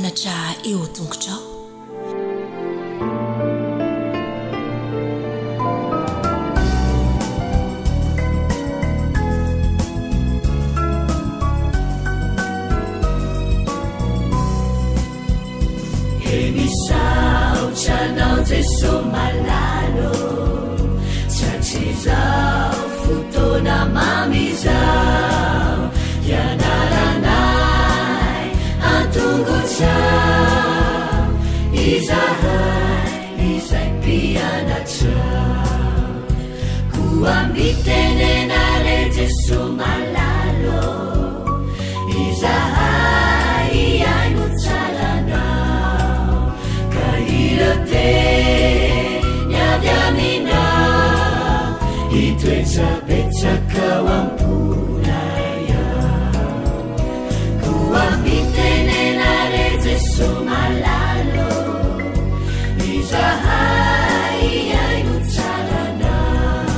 mpianatra eo an-tongotrao. He misaotra anao Jeso malala ô, Tratrizao fotoana mamy izao, Hianaranay an-tongotrao, Izahay izay mpianatrao. Koa mitenena re Jeso malala ô, Izahay hihaino tsara Anao, Ka ireo teny avy Aminao, Hitoetra betsaka ao am-ponay ao. Koa mitenena re Jeso malala ô, Izahay hihaino tsara Anao,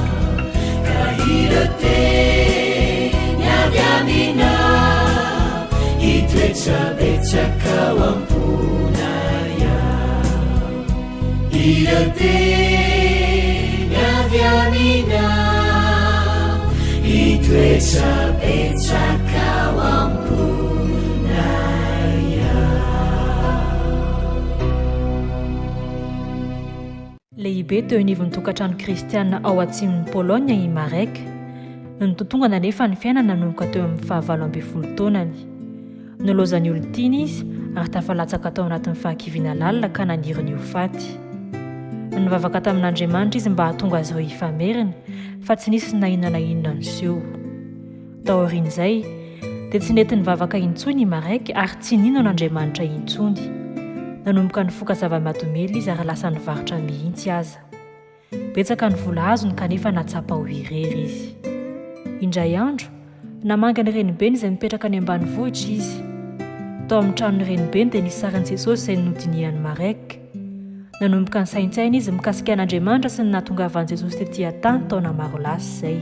Ka ireo teny avy Aminao, Hitoetra betsaka ao am-ponay ao. Ireo teny avy Aminao, Hitoetra betsaka ao am-ponay ao. Lehibe teo anivon'ny tokantrano kristiana ao atsimon'i Pologne i Marek. Nitontongana anefa ny fiainany nanomboka teo amin'ny fahavalo ambinifolo taonany. Nolaozan'ny olon-tiany izy ary tafalatsaka tao anatin'ny fahakiviana lalina ka naniry ny ho faty. Nivavaka tamin'Andriamanitra izy mba hahatonga azy ireo hifamerina, fa tsy nisy na inona na inona niseho. Taorian'izay, dia tsy nety nivavaka intsony i Marek ary tsy nino an'Andriamanitra intsony. Nanomboka nifoka zava-mahadomelina izy ary lasa nivarotra mihitsy aza. Betsaka ny vola azony kanefa nahatsapa ho irery izy. Indray andro, namangy ny renibeny izay mipetraka any ambanivohitra izy. Tao amin'ny tranon'ny renibeny dia nisy sarin'i Jesosy izay nodinihan'i Marek. Nanomboka nisaintsaina izy mikasika an'Andriamanitra sy ny nahatongavan'i Jesosy tetỳ an-tany taona maro lasa izay.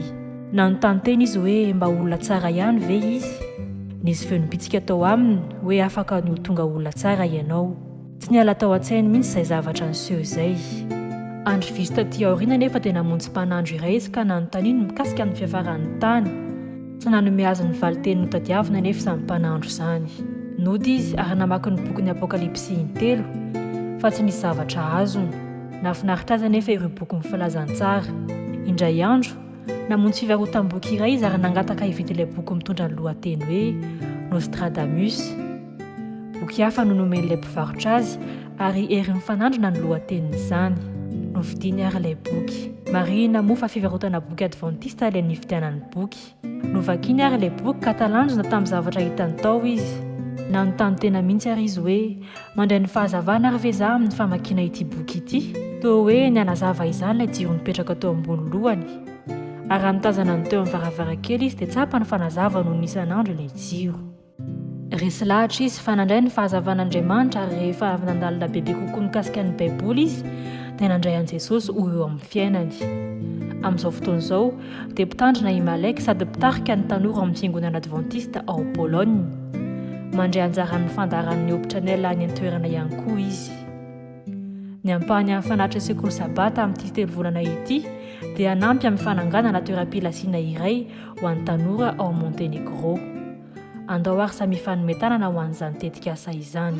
Nanontany tena izy hoe mba olona tsara ihany ve izy? Nisy feo nibitsika tao aminy hoe afaka ny ho tonga olona tsara ianao. Tsy niala tao an-tsainy mihitsy izay zavatra niseho izay. Andro vitsy tatỳ aoriana anefa dia namonjy mpanandro iray izy ka nanontaniany mikasika ny fiafaran'ny tany. Tsy nanome azy ny valin-teny notadiaviny anefa izany mpanandro izany. Nody izy ary namaky ny bokin'ny Apokalypsy intelo, fa tsy nisy zavatra azony. Nahafinaritra azy anefa ireo bokin'ny filazantsara. Indray andro, namonjy fivarotam-boky iray izy ary nangataka hividy ilay boky mitondra ny lohateny hoe Nostradamus. Boky hafa no nomen'ilay mpivarotra azy, ary Hery Mifanandrina ny lohatenin'izany. Novidiany àry ilay boky. Marihina moa fa fivarotana boky advantista ilay nividianany boky. Novakiny àry ilay boky ka talanjona tamin'ny zavatra hitany tao izy. Nanontany tena mihitsy àry izy hoe, 'Mandray ny fahazavana àry ve izaho amin'ny famakiana ity boky ity? Toa hoe nihanazava izany ilay jiro nipetraka teo ambony lohany. Ary raha nitazana ny teo amin'ny varavarankely izy dia tsapany fa nazava noho ny isan'andro ilay jiro. Resy lahatra izy fa nandray ny fahazavan'Andriamanitra ary rehefa avy nandalina bebe kokoa mikasika ny Baiboly izy dia nandray an'i Jesosy ho eo amin'ny fiainany. Amin'izao fotoana izao dia mpitandrina i Malek sady mpitarika ny tanora ao amin'ny Fiangonana Advantista ao Pologne. Mandray anjara amin'ny fandaharan'ny Hope Channel any an-toerana ihany koa izy. Ny ampahany amin'ny fanatitry ny Sekoly Sabata amin'ity telovolana ity dia hanampy amin'ny fananganana toeram-pilasiana iray ho an'ny tanora ao Monténégro. Andao ary samy hifanome tanana ho an'izany tetikasa izany.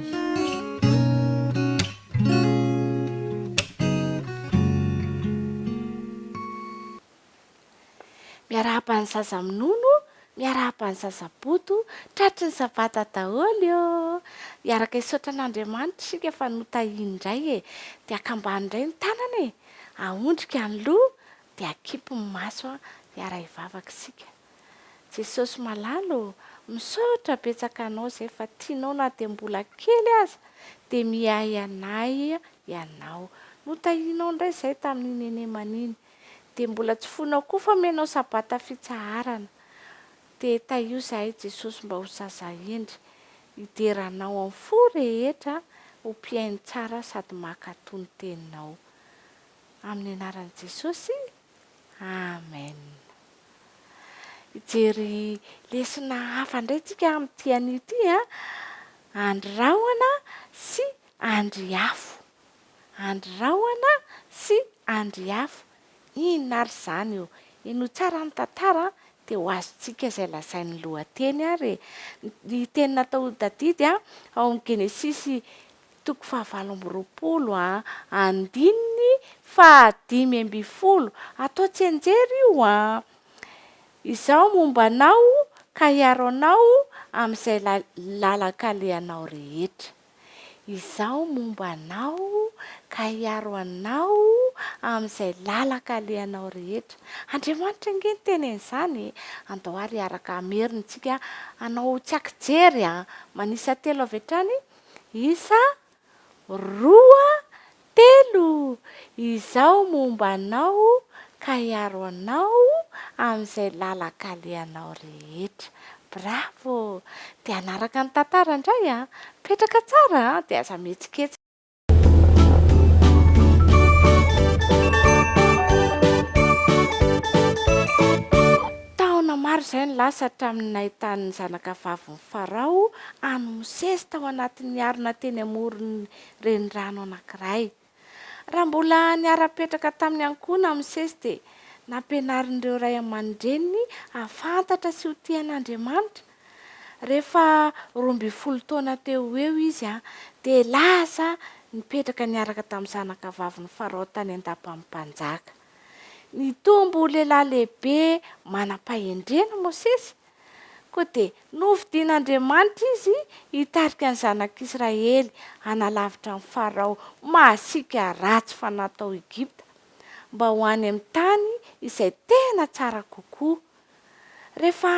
Miarahaba ny zaza minono, miarahaba ny zaza bodo, tratry ny sabata daholo ô! Hiaraka hisaotra an'Andriamanitra isika fa notahiany indray e! Dia akambano indray ny tanana e! Ahondrika ny loha, dia akipy ny maso an! Hiara-hivavaka isika. Jesosy malala ô, misaotra betsaka anao zay fa tianao na dia mbola kely aza dia miahy anay ianao. Notahianao indray zay tamin'iny enemana iny. Dia mbola tsy foinao koa fa omenao sabata fitsaharana. Dia tahio zahay Jesosy mba ho zaza hendry, hidera anao amin'ny fo rehetra, ho mpihaino tsara sady mankatò ny teninao. Amin'ny anaran'i Jesosy, Amen. Hijery lesona hafa indray tsika amin'ity anio ity an. Andry rahona. sy andry afo. Andry rahona sy andry afo. Inona ary izany io? Henoy tsara ny tantara dia ho azontsika izay lazain'ny lohateny ary e. Ny teny natao ho tadidy ao amin'ny Genesisy toko fahavalo amby 20 andininy fahadimy ambin'ny folo. Atao tsianjery io an! Izaho momba anao ka hiaro anao amin'izay lalan-kalehanao rehetra. Izaho momba anao ka hiaro anao amin'izay lalan-kalehanao rehetra. Andriamanitra ange niteny an'izany e! Andao ary hiaraka hamerina isika hanao tsy ankijery an! Manisa telo avy hatrany, isa, roa, telo, Izaho momba anao ka hiaro anao amin'izay lalan-kalehanao rehetra. Bravo! Dia hanaraka ny tantara indray an! Mipetraka tsara an! Dia aza mihetsiketsika. Taona maro izay no lasa hatramin'ny nahitan'ny zanakavavin'i Farao an'i Mosesy tao anatin'ny harona teny amoron'ny renirano anankiray. Raha mbola niara-petraka tamin'ny ankohonany Mosesy dia nampianarin'ireo ray aman-dreniny hahafantatra sy ho tia an'Andriamanitra. Rehefa 12 taona teo ho eo izy dia lasa nipetraka niaraka tamin'ny zanakavavin'i Farao tany an-dapan'ny mpanjaka. Nitombo ho lehilahy lehibe manam-pahendrena Mosesy. Koa dia nofidin'Andriamanitra izy hitarika ny zanak'Israely hanalavitra an'i Farao masiaka ratsy fanahy tao Egypta, mba ho any amin'ny tany izay tena tsara kokoa. Rehefa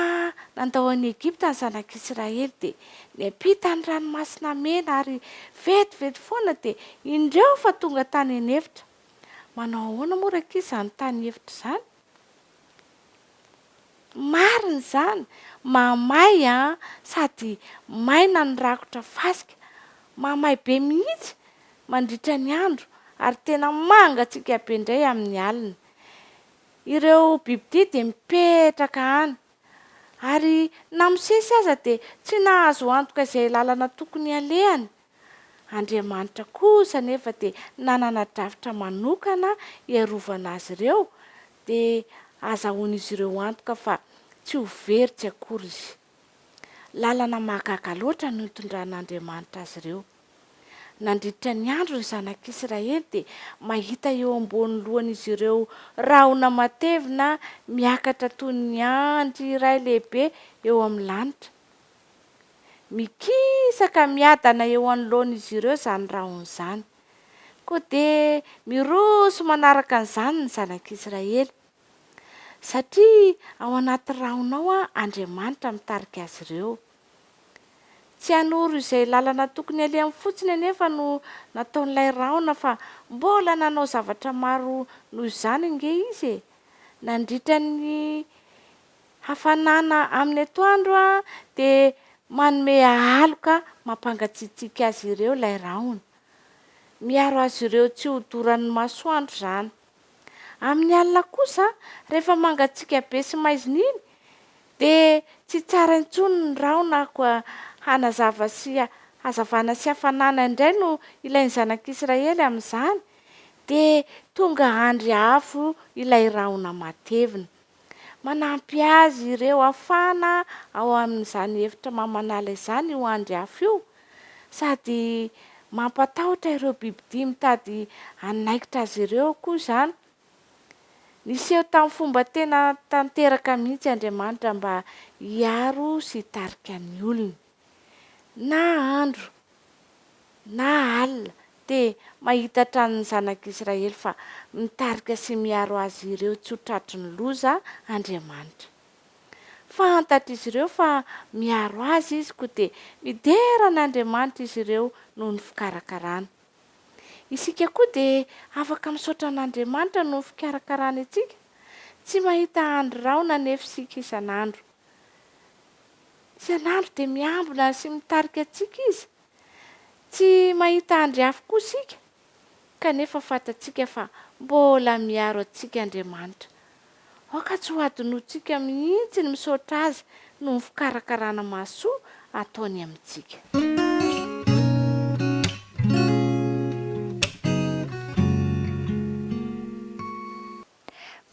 nandao an'i Egypta ny zanak'Israely, dia niampita ny Ranomasina Mena ary vetivety foana dia indreo fa tonga tany an'efitra. Manao ahoana moa rankizy izany tany efitra izany? Marina izany, mahamay an, sady maina ny rakotra fasika, mahamay be mihitsy mandritra ny andro ary tena mangatsiaka be indray amin'ny alina. Ireo bibidia dia mipetraka any ary na Mosesy aza dia tsy nahazo antoka izay lalana tokony halehany. Andriamanitra kosa anefa dia nanana drafitra manokana hiarovana azy ireo, dia azahoan'izy ireo antoka fa tsy ho very tsy akory izy. Lalana mahagaga loatra no nitondran'Andriamanitra azy ireo. Nandritra ny andro ny zanak'Israely dia mahita eo ambony lohan'izy ireo rahona matevina miakatra toy ny andry iray lehibe eo amin'ny lanitra. Mikisaka miadana eo anoloan'izy ireo izany rahona izany. Koa dia miroso manaraka an'izany ny zanak'Israely. Satria ao anaty rahona ao Andriamanitra mitarika azy ireo. Tsy hanoro izay lalana tokony alehany fotsiny anefa no nataon'ilay rahona fa mbola nanao zavatra maro noho izany ange izy e! Nandritra ny hafanana amin'ny atoandro dia manome aloka mampangatsiatsiaka azy ireo ilay rahona. Miaro azy ireo tsy ho doran'ny masoandro izany. Amin'ny alina kosa, rehefa mangatsiaka be sy maizina iny, Dia tsy tsara intsony ny rahona koa hanazava sy hazavana sy hafanana indray no ilain'ny zanak'Israely amin'izany, dia tonga andry afo ilay rahona matevina. Manampy azy ireo hafana ao amin'izany efitra mamanala izany io andry afo io, sady mampatahotra ireo bibidia mitady hanaikitra azy ireo koa izany. Niseho tamin'ny fomba tena tanteraka mihitsy Andriamanitra mba hiaro sy hitarika ny olony. Na andro na alina dia mahita hatrany ny zanak'Israely fa mitarika sy miaro azy ireo tsy ho tratry ny loza Andriamanitra. Fantatr'izy ireo fa miaro azy Izy koa dia midera an'Andriamanitra izy ireo noho ny fikarakarana. Isika koa dia afaka misaotra an'Andriamanitra noho ny fikarakarany antsika. Tsy mahita andro rahona anefa isika isan'andro. Isan'andro dia miambina sy mitarika antsika Izy. Tsy mahita andry afo koa isika, kanefa fantatsika fa mbola miaro antsika Andriamanitra. Aoka tsy ho hadinointsika mihitsy ny misaotra Azy noho ny fikarakarana mahasoa ataony amintsika.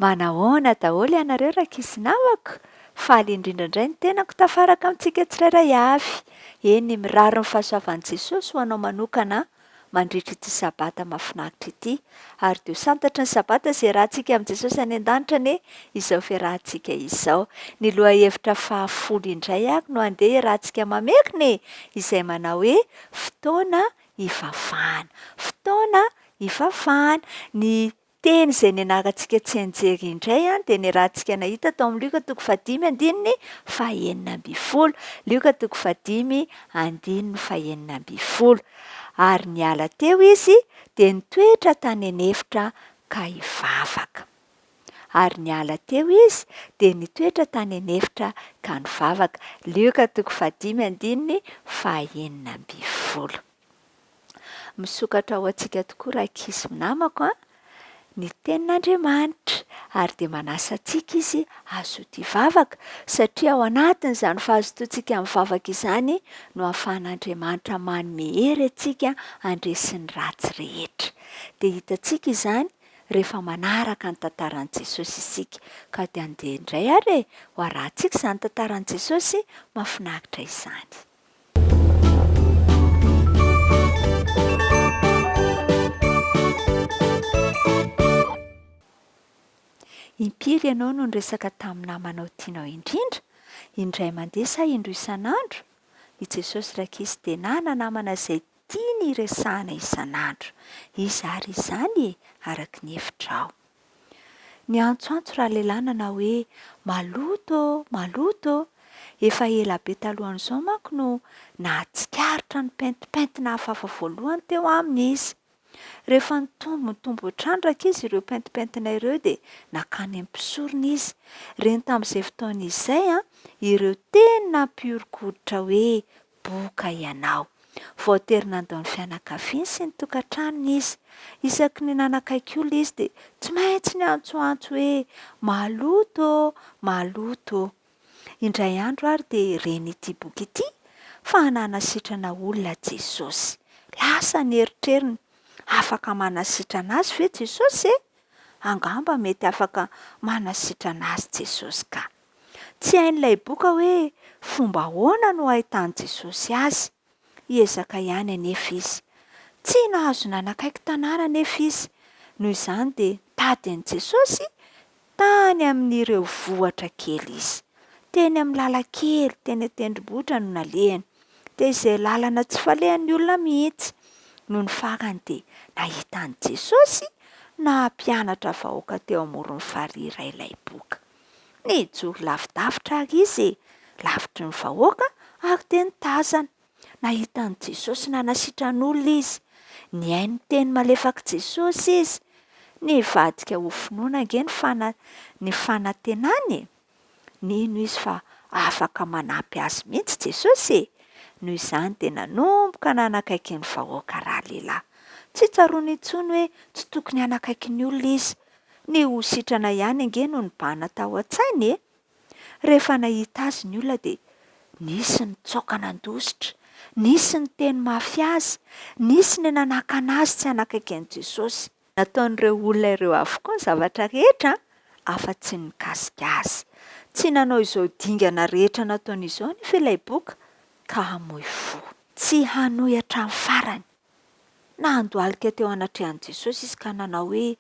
Manahoana daholo ianareo rankizy namako? Faly indrindra indray ny tenako tafaraka amintsika tsirairay avy. Eny, mirary ny fahasoavan'i Jesosy ho anao manokana mandritra ity Sabata mahafinaritra ity. Ary dia ho santatry ny Sabata izay iarahantsika amin'i Jesosy any an-danitra anie izao fiarahantsika izao. Ny lohahevitra fahafolo indray ary no andeha iarahantsika mamerina e! Izay manao hoe fotoana hivavahana. Fotoana hivavahana. Ny Teny izay nianarantsika tsianjery indray dia niarahantsika nahita tao amin'ny Lioka toko fahadimy andininy fahenina ambinifolo. Lioka toko fahadimy andininy fahenina ambinifolo. Ary niala teo izy dia nitoetra tany an'efitra ka hivavaka. Ary niala teo izy dia nitoetra tany an'efitra ka nivavaka. Lioka toko fahadimy andininy fahenina ambinifolo. Misokatra ho antsika tokoa rankizy namako a, ny tenin'Andriamanitra ary dia manasa antsika izy hazoto hivavaka satria ao anatin'izany fahazotoantsika mivavaka izany no ahafahan'Andriamanitra manome hery antsika handresy ny ratsy rehetra. Dia hitantsika izany rehefa manaraka ny tantaran'i Jesosy isika. Ka dia andeha indray ary e, ho arahantsika izany tantaran'i Jesosy mahafinaritra izany. Impiry ianao no niresaka tamin'ny namanao tianao indrindra? Indray mandeha sa indroa isan'andro? I Jesosy rankizy dia nana namana izay tiany hiresahana isan'andro. Iza àry izany e, araka ny hevitrao? Niantsoantso ralehilahy nanao hoe, Maloto ô! Maloto ô! Efa ela be talohan'izao manko no nahatsikaritra ny pentimpentina hafahafa voalohany teo aminy izy. Rehefa nitombo nitombo hatrany rankizy ireo pentimpentina ireo dia nankany amin'ny mpisorona izy. Reny tamin'izay fotoana izay ireo teny nampihoron-koditra hoe, Boka ianao. Voatery nandao ny fianakaviany sy ny tokantranony izy. Isaky ny nanakaiky olona izy dia tsy maintsy niantsoantso hoe, Maloto ô! Maloto ô! Indray andro ary dia ren'ity boky ity fa nanasitrana olona Jesosy. Lasa ny eritreriny, Afaka manasitrana azy ve Jesosy e? Angamba mety afaka manasitrana azy Jesosy ka. Tsy hain'ilay boka hoe fomba ahoana no ahitan'i Jesosy azy. Hiezaka ihany anefa izy. Tsy nahazo nanakaiky tanàna anefa izy. Noho izany dia nitady an'i Jesosy tany amin'ireo vohitra kely izy. Teny amin'ny lalan-kely teny an-tendrombohitra no nalehany, dia izay lalana tsy falehan'ny olona mihitsy. Nony farany dia nahita an'i Jesosy nampianatra vahoaka teo amoron'ny farihy iray ilay boka. Nijoro lavidavitra àry izy, lavitry ny vahoaka, ary dia nitazana. Nahita an'i Jesosy nanasitrana olona izy. Nihaino ny teny malefak'i Jesosy izy. Nivadika ho finoana ange ny fana, ny fanantenany e! Nino izy fa afaka manampy azy mihitsy Jesosy e! Noho izany dia nanomboka nanakaiky ny vahoaka ralehilahy. Tsy tsaroany intsony hoe tsy tokony hanakaiky ny olona izy. Ny ho sitrana ihany ange no nibahana tao an-tsainy e! Rehefa nahita azy ny olona dia nisy nitsoaka nandositra, nisy niteny mafy azy, nisy ny nanakana azy tsy hanakaiky an'i Jesosy. Nataon'ireo olona ireo avokoa ny zavatra rehetra afa-tsy ny nikasika azy. Tsy nanao izao dingana rehetra nataony izao anefa ilay boka ka hamoy fo. Tsy hanohy hatramin'ny farany. Nandohalika teo anatrehan'i Jesosy izy ka nanao hoe,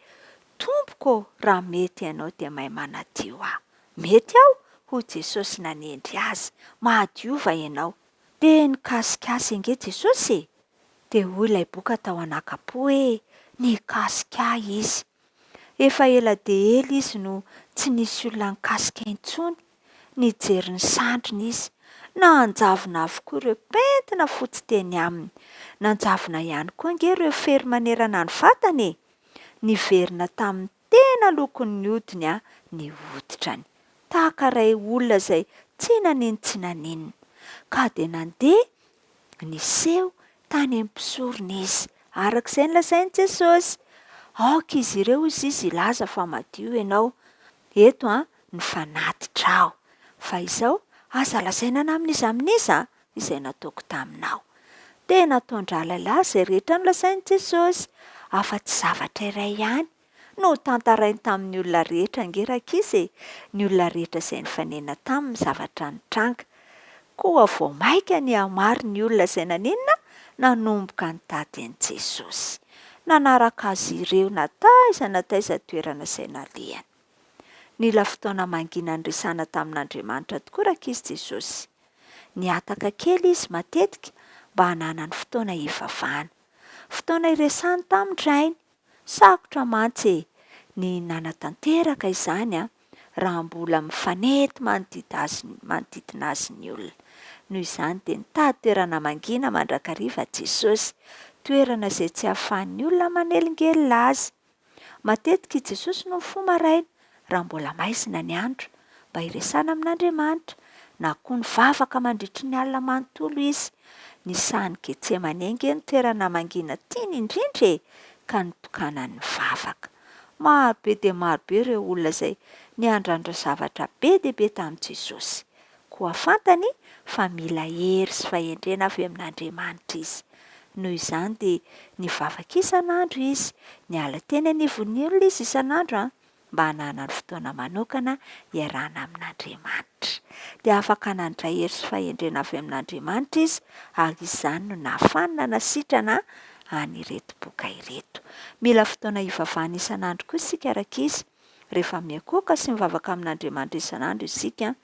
Tompoko ô, raha mety Ianao dia mahay manadio aho. Mety aho, hoy Jesosy nanendry azy, mahadiova ianao. Dia nikasika azy ange Jesosy e! Dia hoy ilay boka tao anakam-po hoe, Nikasika ahy Izy. Efa ela dia ela izy no tsy nisy olona nikasika intsony. Nijery ny sandriny izy. Nanjavona avokoa ireo pentina fotsy teny aminy. Nanjavona ihany koa ange ireo fery manerana ny vatany e! Niverina tamin'ny tena lokon'ny hodiny ny hoditrany. Tahaka iray olona izay tsy naninon-tsy naninona. Ka dia nandeha niseho tany amin'ny mpisorona izy, araka izay nolazain'i Jesosy. Aoka izy ireo, hoy izy, hilaza fa madio ianao. Eto an, ny fanatitra aho. Fa izao, aza lazaina na amin'iza amin'iza izay nataoko taminao. Dia nataon-dralehilahy izay rehetra nolazain'i Jesosy, afa-tsy zavatra iray ihany. Notantarainy tamin'ny olona rehetra ange rankizy e! Ny olona rehetra izay nifanena taminy ny zavatra nitranga. Koa vao mainka nihamaro ny olona izay naninona? Nanomboka nitady an'i Jesosy. Nanaraka azy ireo na taiza na taiza toerana izay nalehany. Nila fotoana mangina niresahana tamin'Andriamanitra tokoa rankizy Jesosy. Nihataka kely izy matetika mba hananany fotoana hivavahana. Fotoana hiresahany tamin-dRainy. Sarotra mantsy e, ny nanatanteraka izany an, raha mbola mifanety manodidina azy manodidina azy ny olona. Noho izany dia nitady toerana mangina mandrakariva Jesosy, toerana izay tsy ahafahan'ny olona manelingelina azy. Matetika i Jesosy no mifoha maraina, raha mbola maizina ny andro, mba hiresahana amin'Andriamanitra, na koa nivavaka mandritry ny alina manontolo izy. Ny sahan'i Getsemane ange no toerana mangina tiany indrindra e, ka nitokanany nivavaka. Maro be dia maro be ireo olona izay niandrandra zavatra be dia be tamin'i Jesosy. Koa fantany fa mila hery sy fahendrena avy amin'Andriamanitra izy. Noho izany dia nivavaka isan'andro izy. Niala teny anivon'ny olona izy isan'andro an, mba hananany fotoana manokana hiarahana amin'Andriamanitra. Dia afaka nandray hery sy fahendrena avy amin'Andriamanitra izy, ary izany no nahafahany nanasitrana an'ireto boka ireto. Mila fotoana hivavahana isan'andro koa isika rankizy. Rehefa miankohoka sy mivavaka amin'Andriamanitra isan'andro isika,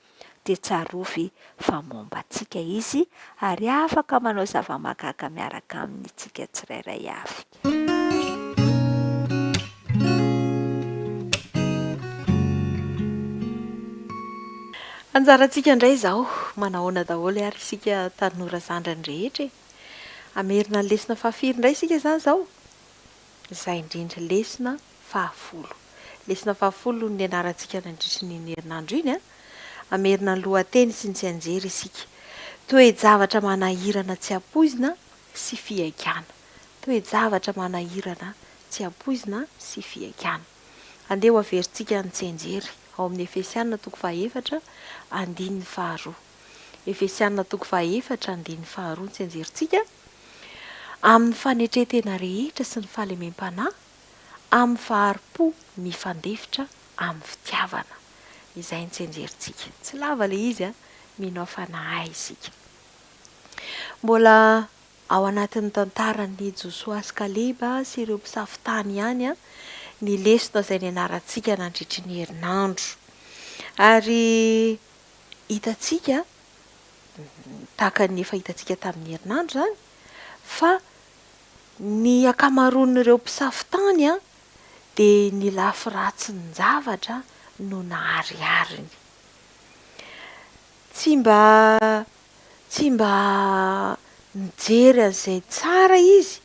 dia tsarovy fa momba antsika Izy ary afaka manao zava-mahagaga miaraka Aminy isika tsirairay avy. Anjarantsika indray izao, manahoana daholo ary isika tanora zandriny rehetra e? Hamerina ny lesona fahafiry indray isika izany izao? Izay indrindra, lesona fahafolo. Lesona fahafolo no nianarantsika nandritry ny iny herinandro iny an! Hamerina ny lohateny sy ny tsianjery isika. Toe-javatra manahirana tsy ampoizina sy fihaikana. Toe-javatra manahirana tsy ampoizina sy fihaikana. Andeha ho averintsika ny tsianjery ao amin'ny Efesiana toko fahaefatra andininy faharoa. Efesiana toko fahaefatra andininy faharoa ny tsianjerintsika. Amin'ny fanetren-tena rehetra sy ny fahalemem-panahy, amin'ny fahari-po mifandefitra amin'ny fitiavana. Izay ny tsianjerintsika. Tsy lava ilay izy an, mino aho fa nahay isika. Mbola ao anatin'ny tantaran'i Josoa sy Kaleba sy ireo mpisafo tany ihany ny lesona izay nianarantsika nandritry ny herinandro. Ary hitantsika, tahaka ny efa hitantsika tamin'ny herinandro izany, fa Ny ankamaroan'ireo mpisafo tany dia ny lafy ratsin-javatra no naharihariny. Tsy mba tsy mba nijery an'izay tsara izy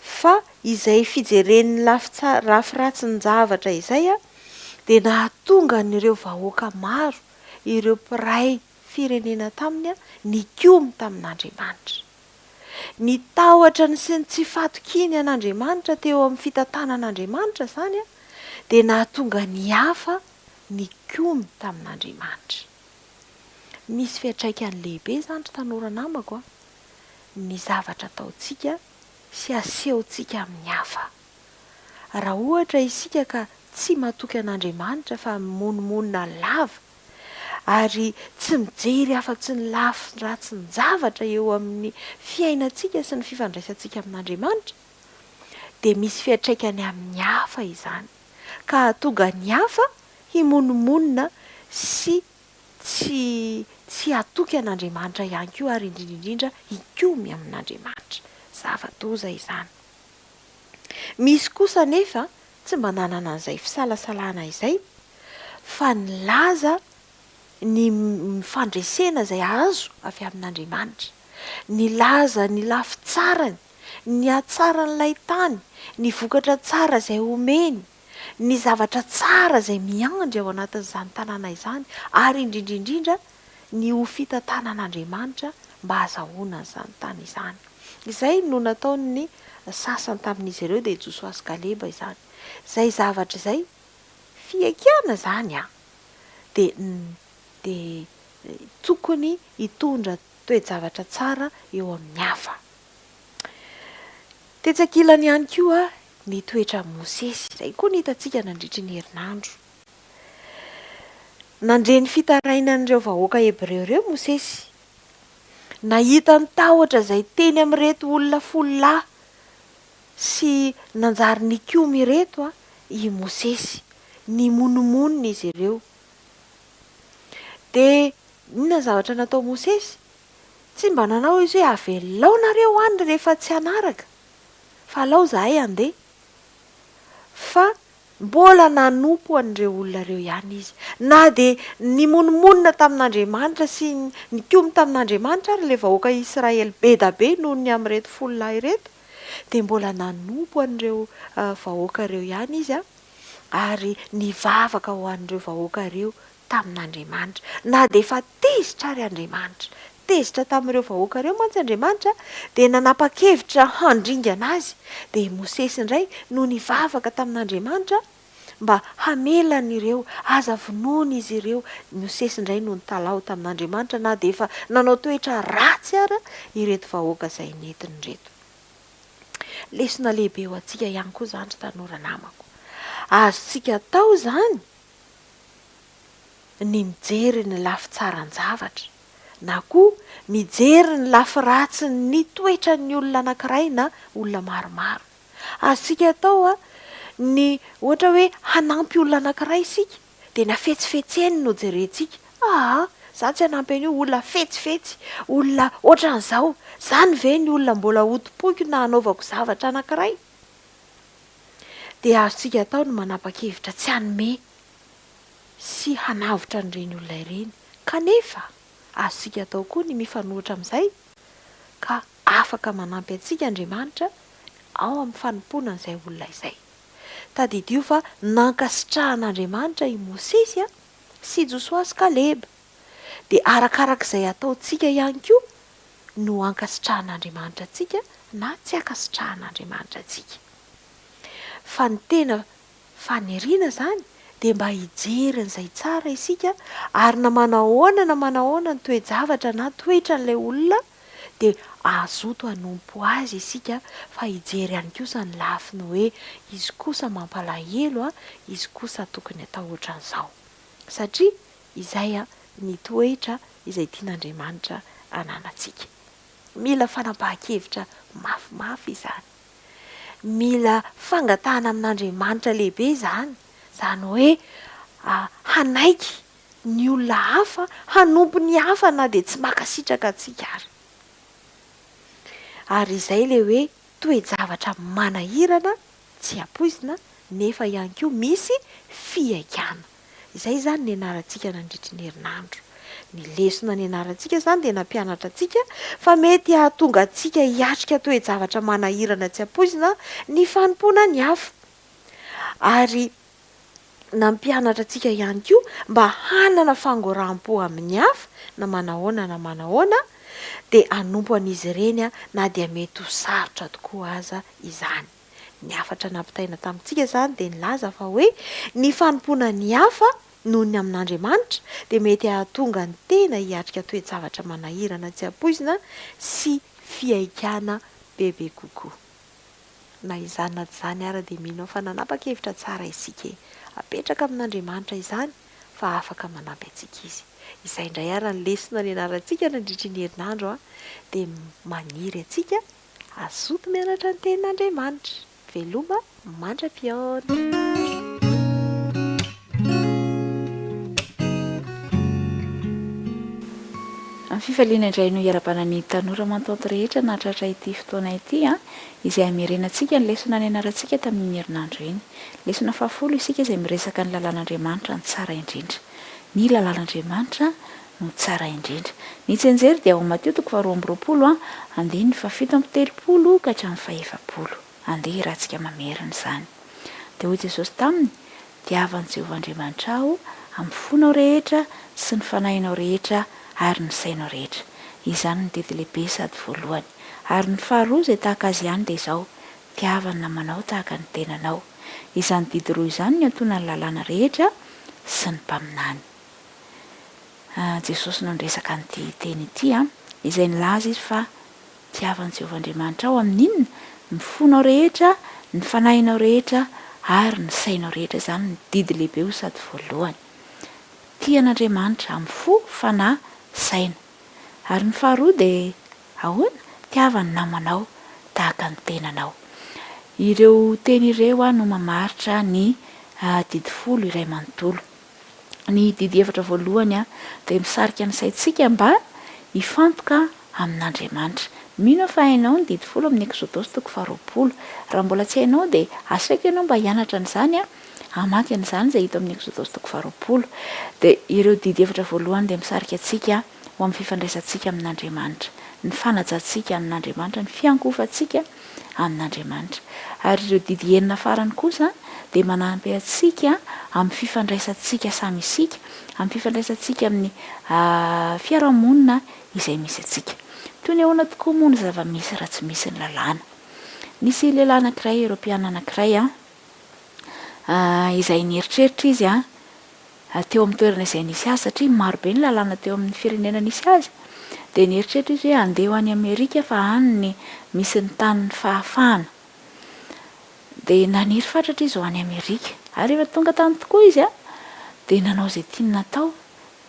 fa izay fijereny ny lafy tsa- lafy ratsin-javatra izay dia nahatonga an'ireo vahoaka maro, ireo mpiray firenena taminy nikomy tamin'Andriamanitra. Ny tahotra ny sy ny tsy fahatokiany an'Andriamanitra teo amin'ny fitantanan'Andriamanitra izany dia nahatonga ny hafa nikomy tamin'Andriamanitra. Misy fiantraikany lehibe izany ry tanora namako a, ny zavatra ataontsika sy asehontsika amin'ny hafa. Raha ohatra isika ka tsy matoky an'Andriamanitra fa mimonomonona lava ary tsy mijery afa-tsy ny lafiny ratsin-javatra eo amin'ny fiainantsika sy ny fifandraisantsika amin'Andriamanitra, dia misy fiantraikany amin'ny hafa izany, ka hahatonga ny hafa himonomonona sy tsy tsy hatoky an'Andriamanitra ihany koa ary indrindra indrindra hikomy amin'Andriamanitra. Zava-doza izany. Misy kosa anefa tsy mba nanana an'izay fisalasalana izay fa nilaza ny fandresena izay azo avy amin'Andriamanitra. Nilaza ny lafy tsarany, ny hatsaran'ilay tany, ny vokatra tsara izay omeny, ny zavatra tsara izay miandry ao anatin'izany tanàna izany ary indrindra indrindra ny ho fitantanan'Andriamanitra mba hahazahoana an'izany tany izany. Izay no nataon'ny sasany tamin'izy ireo, dia Josoa sy Kaleba izany. Izay zavatra izay, fihaikana izany an! dia dia tokony hitondra toe-javatra tsara eo amin'ny hafa. Tetsy ankilany ihany koa. ny toetran'i Mosesy. Izay koa no hitantsika nandritry ny herinandro. Nandre ny fitarainan'ireo vahoaka hebreo ireo Mosesy. Nahita ny tahotra izay teny amin'ireto olona fololahy sy nanjary nikomy ireto i Mosesy. Nimonomonona izy ireo. Dia inona ny zavatra natao Mosesy? Tsy mba nanao izy hoe avelao nareo any rehefa tsy hanaraka fa alao zahay handeha. Fa mbola nanompo an'ireo olona ireo ihany izy. Na dia nimonomonona tamin'Andriamanitra sy nikomy tamin'Andriamanitra ary ilay vahoaka Israely be da be noho ny amin'ireto fololahy ireto, dia mbola nanompo an'ireo vahoaka ireo ihany izy ary nivavaka ho an'ireo vahoaka ireo tamin'Andriamanitra, na dia efa tezitra ary Andriamanitra. Tezitra tamin'ireo vahoaka ireo mantsy Andriamanitra, dia nanapa-kevitra handringana azy. Dia i Mosesy indray no nivavaka tamin'Andriamanitra mba hamela an'ireo, aza vonoina izy ireo. I Mosesy indray no nitalaho tamin'Andriamanitra na dia efa nanao toetra ratsy ara ireto vahoaka izay nentiny ireto. Lesona lehibe ho antsika ihany koa izany ry tanora namako. Azontsika atao izany ny mijery ny lafy tsaran-javatra, na koa mijery ny lafy ratsin'ny toetran'ny olona anankiray na olona maromaro. Azontsika atao ny ohatra hoe hanampy olona anankiray isika, dia ny hafetsifetseny no jerentsika, aa, za tsy hanampy an'io, olona fetsifetsy, olona ohatran'izao, zany ve ny olona mbola hotompoiko na hanaovako zavatra anankiray? Dia azontsika atao ny manapa-kevitra tsy hanome sy hanavotra an'ireny olona ireny. Kanefa, azontsika atao koa ny mifanohitra amin'izay, ka afaka manampy antsika Andriamanitra ao amin'ny fanompoana an'izay olona izay. Tadidio fa nankasitrahan'Andriamanitra i Mosesy sy Josoa sy Kaleba. Dia arakarak'izay ataontsika ihany koa no ankasitrahan'Andriamanitra antsika na tsy ankasitrahan'Andriamanitra antsika. Fa ny tena Faniriana izany dia mba hijery an'izay tsara isika ary na manahoana na manahoana ny toe-javatra na toetran'ilay olona dia hazoto hanompo azy isika fa hijery ihany kosa ny lafiny hoe izy kosa mampalahelo a, izy kosa tokony atao ohatran'izao satria izay ny toetra izay tian'Andriamanitra hananantsika. Mila fanapahan-kevitra mafimafy izany. Mila fangatahana amin'Andriamanitra lehibe izany, izany hoe hanaiky ny olona hafa, hanompo ny hafa na dia tsy mankasitraka antsika ary. Ary izay ilay hoe toe-javatra manahirana, tsy ampoizina, nefa ihany koa misy fihaikana. Izay izany nianarantsika nandritry ny herinandro. Ny lesona nianarantsika izany dia nampianatra antsika fa mety hahatonga antsika hiatrika toe-javatra manahirana tsy ampoizina ny fanompoana ny hafa. Ary nampianatra antsika ihany koa mba hanana fangoraham-po amin'ny hafa na manahoana na manahoana, dia hanompo an'izy ireny na dia mety ho sarotra tokoa aza izany. Ny hafatra nampitaina tamintsika izany dia nilaza fa hoe ny fanompoana ny hafa noho ny amin'Andriamanitra dia mety hahatonga ny tena hiatrika toe-javatra manahirana tsy ampoizina sy fihaikana bebe kokoa. Na izany na tsy izany ara dia mino aho fa nanapa-kevitra tsara isika e! Apetraka amin'Andriamanitra izany fa afaka manampy antsika Izy. Izay indray ara ny lesona nianarantsika nandritry ny herinandro dia maniry antsika Hazoto mianatra ny Tenin'Andriamanitra. Veloma mandra-pihaona. Amin'ny fifaliana indray no iarabana ny tanora aman-taonto rehetra nahatratra ity fotoana ity, izay hamerenantsika ny lesona nianarantsika tamin'iny herinandro iny. Lesona fahafolo isika izay miresaka ny lalàn'Andriamanitra ny tsara indrindra. Ny lalàn'Andriamanitra no tsara indrindra. Ny tsianjery dia ao Matio toko faharoa amby 20 andininy fahafito amby 30 ka hatramin'ny fahefapolo. Andeha hirantsika mamerina izany. Dia hoy Jesosy taminy, Tiava an'i Jehovah Andriamanitrao amin'ny fonao rehetra sy ny fanahinao rehetra ary ny sainao rehetra. Izany no didy lehibe sady voalohany. Ary ny faharoa izay tahaka azy ihany dia izao, Tiava ny namanao tahaka ny tenanao. Izany didy roa izany no iantonan'ny lalàna rehetra sy ny mpaminany. Jesosy no niresaka an'ity teny ity, izay nilaza izy fa tiava an'i Jehovah Andriamanitrao amin'ny inona? Ny fonao rehetra, ny fanahinao rehetra ary ny sainao rehetra. Izany no didy lehibe ho sady voalohany. Tia an'Andriamanitra amin'ny fo, fanahy, saina. Ary ny faharoa dia ahoana? Tiava ny namanao tahaka ny tenanao. Ireo teny ireo no mamaritra ny didy folo iray manontolo. Ny didy efatra voalohany dia misarika ny saintsika mba hifantoka amin'Andriamanitra. Mino aho fa hainao ny didy folo amin'ny Eksodosy toko faharoapolo. Raha mbola tsy hainao dia asaiko ianao mba hianatra an'izany, hamaky an'izany izay hita ao amin'ny Eksodosy toko faharoapolo. Dia ireo didy efatra voalohany dia misarika antsika ho amin'ny fifandraisantsika amin'Andriamanitra, ny fanajantsika an'Andriamanitra, ny fiankohofantsika amin'Andriamanitra. Ary ireo didy enina farany kosa dia manampy antsika amin'ny fifandraisantsika samy isika, amin'ny fifandraisantsika amin'ny fiarahamonina izay misy antsika. Toy ny ahoana tokoa moa ny zava-misy raha tsy misy ny lalàna? Nisy lehilahy anankiray, Eoropeana anankiray, izay nieritreritra izy teo amin'ny toerana izay nisy azy, satria maro be ny lalàna teo amin'ny firenena nisy azy, dia nieritreritra izy hoe handeha ho any Amerika fa any ny misy ny tanin'ny fahafahana. Dia naniry fatratra izy ho any Amerika. Ary rehefa tonga tany tokoa izy, dia nanao izay tiany natao.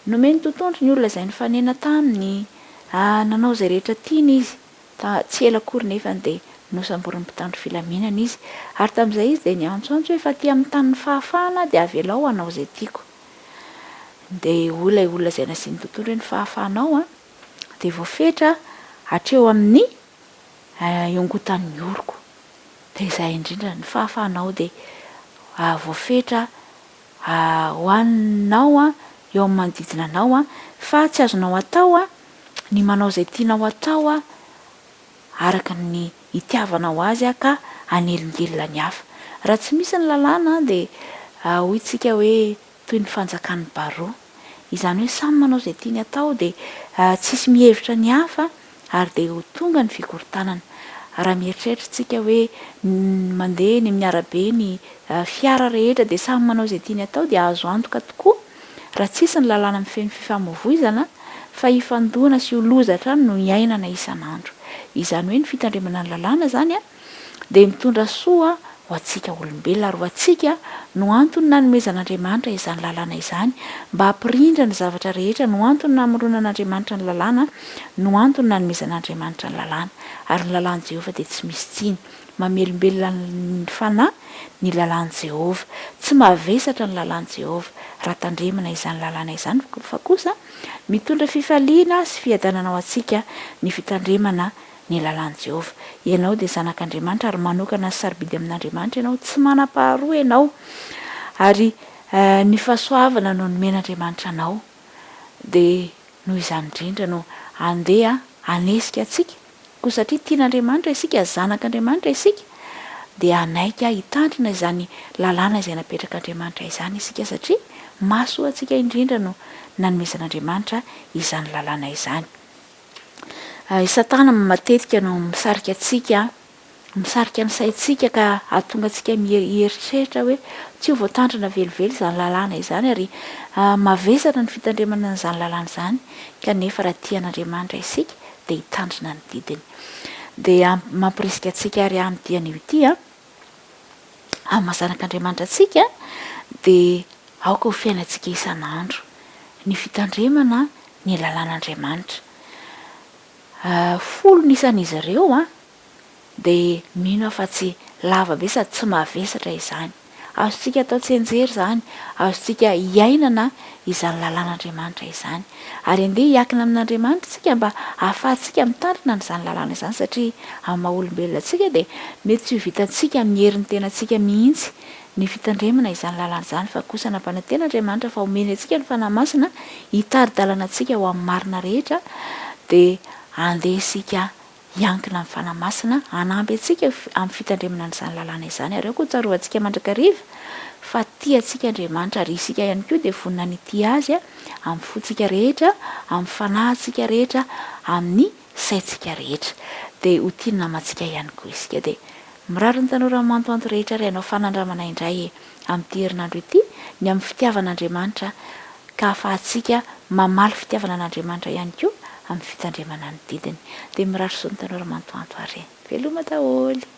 Nomeny totohondry ny olona izay nifanena taminy, nanao izay rehetra tiany izy. Fa tsy ela akory nefa dia nosamborin'ny mpitandro filaminana izy. Ary tamin'izay izy dia niantsoantso hoe, Fa aty amin'ny tanin'ny fahafahana aho dia avelao hanao izay tiako. Dia hoy ilay olona izay nasiany totohondry hoe, Ny fahafahanao dia voafetra hatreo amin'ny iongotan'ny oroko. Dia izay indrindra, ny fahafahanao dia voafetra ho anao eo amin'ny manodidina anao, fa tsy azonao atao ny manao izay tianao atao araka ny itiavanao azy ka hanelingelina ny hafa. Raha tsy misy ny lalàna dia hoy tsika hoe toy ny fanjakan'ny baroa. Izany hoe samy manao izay tiany atao dia tsisy mihevitra ny hafa ary dia ho tonga ny fikorontanana. Raha mieritreritra isika hoe mandeha eny amin'ny arabe ny fiara rehetra dia samy manao izay tiany atao dia azo antoka tokoa raha tsisy ny lalàna mifehy ny fifamoivoizana fa hifandona sy ho loza hatrany no iainana isan'andro. Izany hoe ny fitandremana ny lalàna izany dia mitondra soa ho antsika olombelona ary ho antsika no antony nanomezan'Andriamanitra izany lalàna izany mba hampirindra ny zavatra rehetra no antony namoronan'Andriamanitra ny lalàna no antony nanomezan'Andriamanitra ny lalàna ary ny lalàn'i Jehovah dia tsy misy tsiny mamelombelona ny fanahy ny lalàn'i Jehovah tsy mavesatra ny lalàn'i Jehovah raha tandremana izany lalàna izany fa kosa mitondra fifaliana sy fiadanana ho antsika ny fitandremana ny lalàn'i Jehovah. Ianao dia zanak'Andriamanitra ary manokana sy sarobidy amin'Andriamanitra ianao, tsy manam-paharoa ianao. Ary ny fahasoavana no nomen'Andriamanitra anao. Dia noho izany indrindra no handeha hanesika antsika. Koa satria tian'Andriamanitra isika, zanak'Andriamanitra isika, dia hanaiky hitandrina izany lalàna izay napetrak'Andriamanitra izany isika satria mahasoa antsika indrindra no nanomezan'Andriamanitra izany lalàna izany. I Satana matetika no misarika antsika, misarika ny saintsika ka hahatonga antsika hieritreritra hoe tsy ho voatandrina velively izany lalàna izany ary mavesatra ny fitandremana an'izany lalàna izany, kanefa raha tia an'Andriamanitra isika dia hitandrina ny didiny. Dia mampirisika antsika ary amin'ity anio ity, amin'ny maha zanak'Andriamanitra antsika dia aoka ho fiainantsika isan'andro ny fitandremana ny lalàn'Andriamanitra. Folo ny isan'izy ireo dia mino aho fa tsy lava be sady tsy mavesatra izany. Azontsika atao tsianjery izany, azontsika iainana izany lalàn'Andriamanitra izany. Ary andeha hiankina amin'Andriamanitra isika mba hahafahantsika mitandrina an'izany lalàna izany satria amin'ny maha olombelona antsika dia mety tsy ho vitantsika amin'ny herin'ny tenantsika mihitsy ny fitandremana izany lalàna izany fa kosa nampanantena Andriamanitra fa homeny antsika ny Fanahy Masina hitari-dalana antsika ho amin'ny marina rehetra dia andeha isika hiankina amin'ny Fanahy Masina hanampy antsika amin'ny fitandremana an'izany lalàna izany. Ary aoka ho tsarovantsika mandrakariva fa tia antsika Andriamanitra ary isika ihany koa dia vonona ny hitia Azy amin'ny fontsika rehetra, amin'ny fanahintsika rehetra, amin'ny saintsika rehetra. Dia ho tia ny namantsika ihany koa isika. Dia mirary ny tanora mantoanto rehetra ary hanao fanandramana indray amin'ity herinandro ity ny amin'ny fitiavan'Andriamanitra ka ahafahantsika mamaly fitiavana an'Andriamanitra ihany koa amin'ny fitandremana ny didiny. Dia mirary soa ny tanora mantoanto ary. Veloma daholo!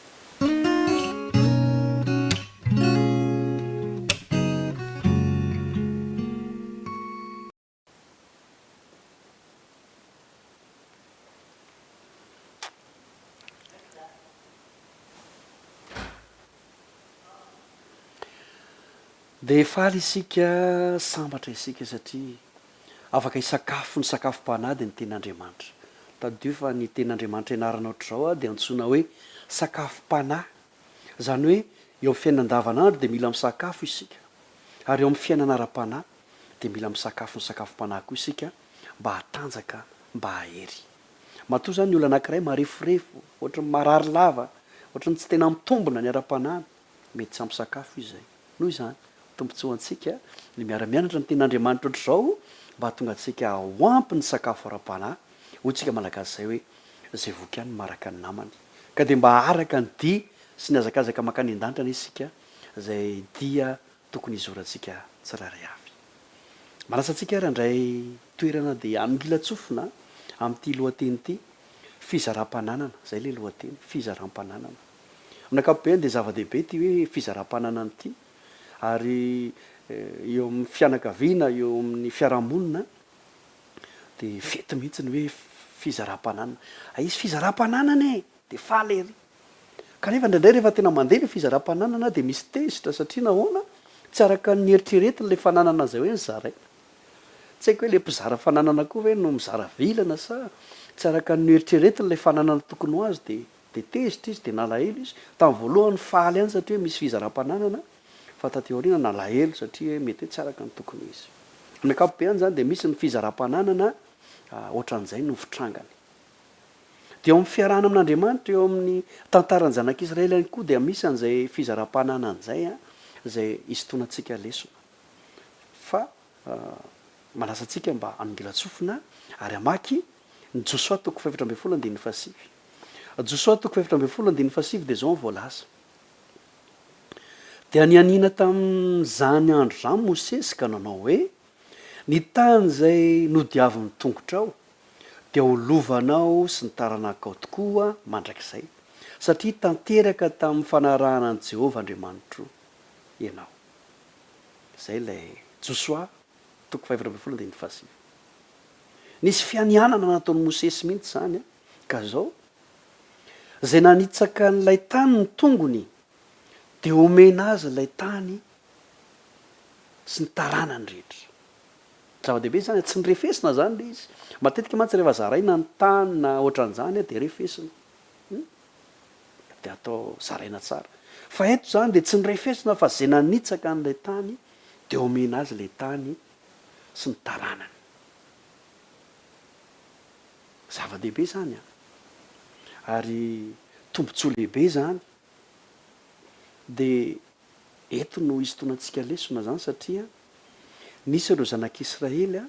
Dia faly isika, sambatra isika satria afaka hisakafo ny sakafom-panahy dia ny Tenin'Andriamanitra. Tadidio fa ny Tenin'Andriamanitra ianarana ohatr'izao dia antsoina hoe sakafom-panahy. Izany hoe eo amin'ny fiainana andavanandro dia mila misakafo isika. Ary eo amin'ny fiainana ara-panahy dia mila misakafo ny sakafom-panahy koa isika mba hatanjaka, mba hahery. Matoa izany ny olona anankiray mareforefo, ohatran'ny marary lava, ohatran'ny tsy tena mitombina ny ara-panahiny, mety tsy ampy sakafo izy izay. Noho izany, tombontsoa antsika ny miara-mianatra ny Tenin'Andriamanitra ohatr'izao mba hahatonga antsika ho ampy ny sakafo ara-panahy, hoy tsika Malagasy izay hoe, izay voky ihany no maharaka ny namany. Ka dia mba haharaka ny dia sy ny hazakazaka mankany an-danitra anie isika, izay dia tokony hizorantsika tsirairay avy. Manasa antsika ary handray toerana dia hanongilan-tsofina amin'ity lohateny ity, Fizaram-pananana, izay ilay lohateny, Fizaram-pananana. Amin'ny ankapobeny dia zava-dehibe ity hoe fizaram-pananana ity ary eo amin'ny fianakaviana, eo amin'ny fiarahamonina dia fety mihitsy ny hoe fizaram-pananana. Hisy fizaram-pananana e! Dia faly ery. Kanefa indraindray rehefa tena mandeha ilay fizaram-pananana dia misy tezitra satria nahoana? Tsy araka ny eritreretiny ilay fananana izay hoe nozaraina. Tsy haiko hoe ilay mpizara fananana koa ve no mizara vilana sa tsy araka ny noeritreretiny ilay fananana tokony ho azo dia dia tezitra izy dia nalahelo izy. Tamin'ny voalohany faly ihany satria hoe misy fizaram-pananana fa taty aoriana nalahelo satria hoe mety hoe tsy araka ny tokony ho izy. Amin'ny ankapobeny izany dia misy ny fizaram-pananana ohatran'izay no fitrangany. Dia eo amin'ny fiarahana amin'Andriamanitra, eo amin'ny tantaran'ny zanak'Israely ihany koa dia misy an'izay fizaram-pananana izay, izay hisintonantsika lesona. Fa manasa antsika mba hanongilan-tsofina ary hamaky ny Josoa toko fahefatra ambinifolo andininy fahasivy. Josoa toko fahefatra ambinifolo andininy fahasivy dia izao no voalaza, Dia nianiana tamin'izany andro izany Mosesy ka nanao hoe, Ny tany izay nodiavin'ny tongotrao dia ho lovanao sy ny taranakao tokoa mandrakizay, satria tanteraka tamin'ny fanarahana an'i Jehovah Andriamanitro ianao. Izay ilay Josoa toko faha-14 andininy fahasivy. Nisy fianianana nataon'i Mosesy mihitsy izany, ka izao, Izay nanitsaka an'ilay tany ny tongony, dia homena azy ilay tany sy ny taranany rehetra. Zava-dehibe izany, tsy nirefesina izany ilay izy. Matetika mantsy rehefa zaraina ny tany na ohatran'izany dia refesina. Hum. Dia atao zaraina tsara. Fa eto izany dia tsy nirefesina fa izay nanitsaka an'ilay tany dia omena azy ilay tany sy ny taranany. Zava-dehibe izany an. Ary tombontsoa lehibe izany. Dia eto no hisintonantsika lesona izany satria nisy ireo zanak'Israely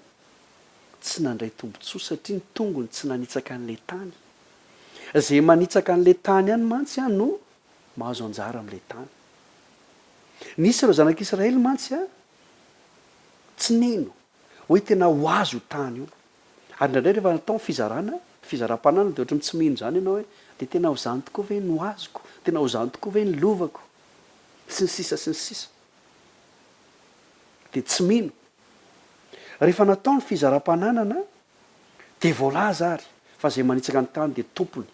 tsy nandray tombontsoa satria ny tongony tsy nanitsaka an'ilay tany. Izay manitsaka an'ilay tany ihany mantsy no mahazo anjara amin'ilay tany. Nisy ireo zanak'Israely mantsy tsy nino hoe tena ho azo io tany io. Ary indraindray rehefa natao ny fizarana, fizaram-pananana dia ohatran'ny tsy mino izany ianao hoe dia tena ho izany tokoa ve no azoko? Tena ho izany tokoa ve ny lovako? Sy ny sisa sy ny sisa. Dia tsy mino. Rehefa natao ny fizaram-pananana dia voalaza ary fa izay manitsaka ny tany dia tompony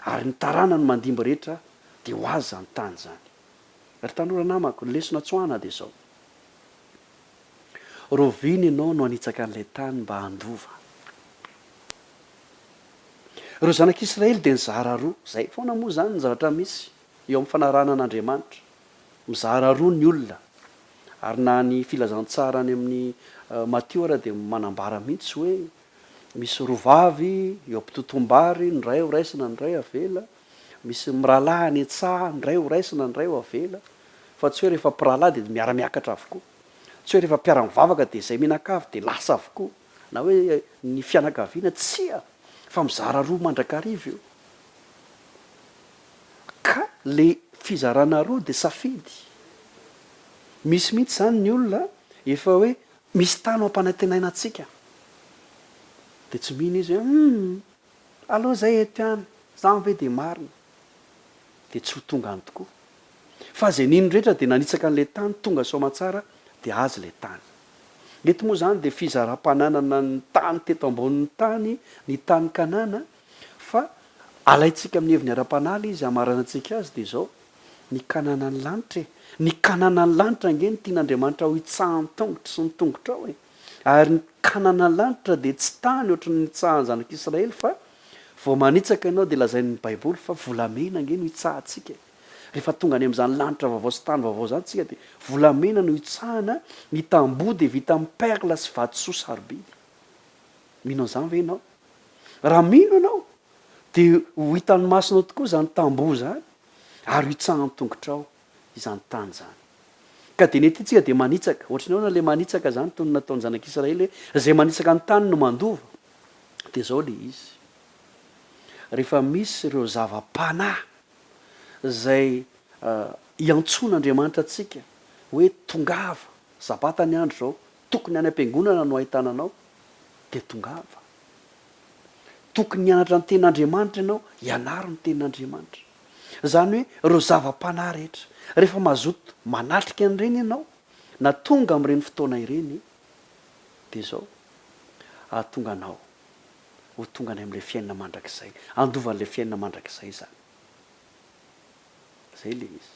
ary ny taranany mandimby rehetra dia ho azy izany tany izany. Ry tanora namako, ny lesona tsoahana dia izao. Rahoviana ianao no hanitsaka an'ilay tany mba handova? Ireo zanak'Israely dia nizara roa. Izay foana moa izany ny zavatra misy eo amin'ny fanarahana an'Andriamanitra. Mizara roa ny olona. Ary na ny filazantsara any amin'ny Matio ara dia manambara mihitsy hoe misy roa vavy eo am-pitotoam-bary, ny iray ho raisina, ny iray avela. Misy mirahalahy any an-tsaha, ny iray ho raisina, ny iray ho avela. Fa tsy hoe rehefa mpirahalahy dia miara-miakatra avokoa. Tsy hoe rehefa mpiara-mivavaka dia izay mianakavy dia lasa avokoa. Na hoe ny fianakaviana, tsia! Fa mizara roa mandrakariva io. Ka le fizarana roa dia safidy. Misy mihitsy izany ny olona efa hoe misy tany ho ampanantenaina antsika. Dia tsy mino izy hoe humm, aleo izay eto ihany, izany ve dia marina? Dia tsy ho tonga any tokoa. Fa izay nino rehetra dia nanitsaka an'ilay tany, tonga soamantsara dia azy ilay tany. Eto moa izany dia fizaram-pananana ny tany teto ambonin'ny tany, ny tany Kanana, fa alaintsika amin'ny heviny ara-panahy ilay izy hamaranantsika azy dia izao, Ny Kananan'ny lanitra e! Ny Kananan'ny lanitra ange no tian'Andriamanitra ho hitsahan'ny tongotro sy ny tongotrao e! Ary ny Kananan'ny lanitra dia tsy tany ohatry ny nitsahan'ny zanak'Israely fa vao manitsaka ianao dia lazain'ny Baiboly fa volamena ange no hitsahantsika e! Rehefa tonga any amin'izany lanitra vaovao sy tany vaovao izany tsika dia volamena no hitsahana, ny tamboho dia vita amin'ny perle sy vatosoa sarobidy. Mino an'izany ve ianao? Raha mino ianao dia ho hitan'ny masonao tokoa izany tamboho izany ary ho hitsahan'ny tongotrao izany tany izany. Ka dia ny aty tsika dia manitsaka. Ohatry ny ahoana ilay manitsaka izany toy ny nataon'ny zanak'Israely hoe izay manitsaka ny tany no mandova. Dia izao ilay izy. Rehefa misy ireo zava-panahy izay iantsoan'Andriamanitra antsika hoe tongava, sabata ny andro izao, tokony any am-piangonana no ahitana anao, dia tongava. Tokony hianatra ny Tenin'Andriamanitra ianao, ianaro ny Tenin'Andriamanitra. Izany hoe ireo zava-panahy rehetra, rehefa mazoto manatrika an'ireny ianao, na tonga amin'ireny fotoana ireny, dia izao, hahatonga anao ho tonga any amin'ilay fiainana mandrakizay, handova an'ilay fiainana mandrakizay izany. Izay ilay izy.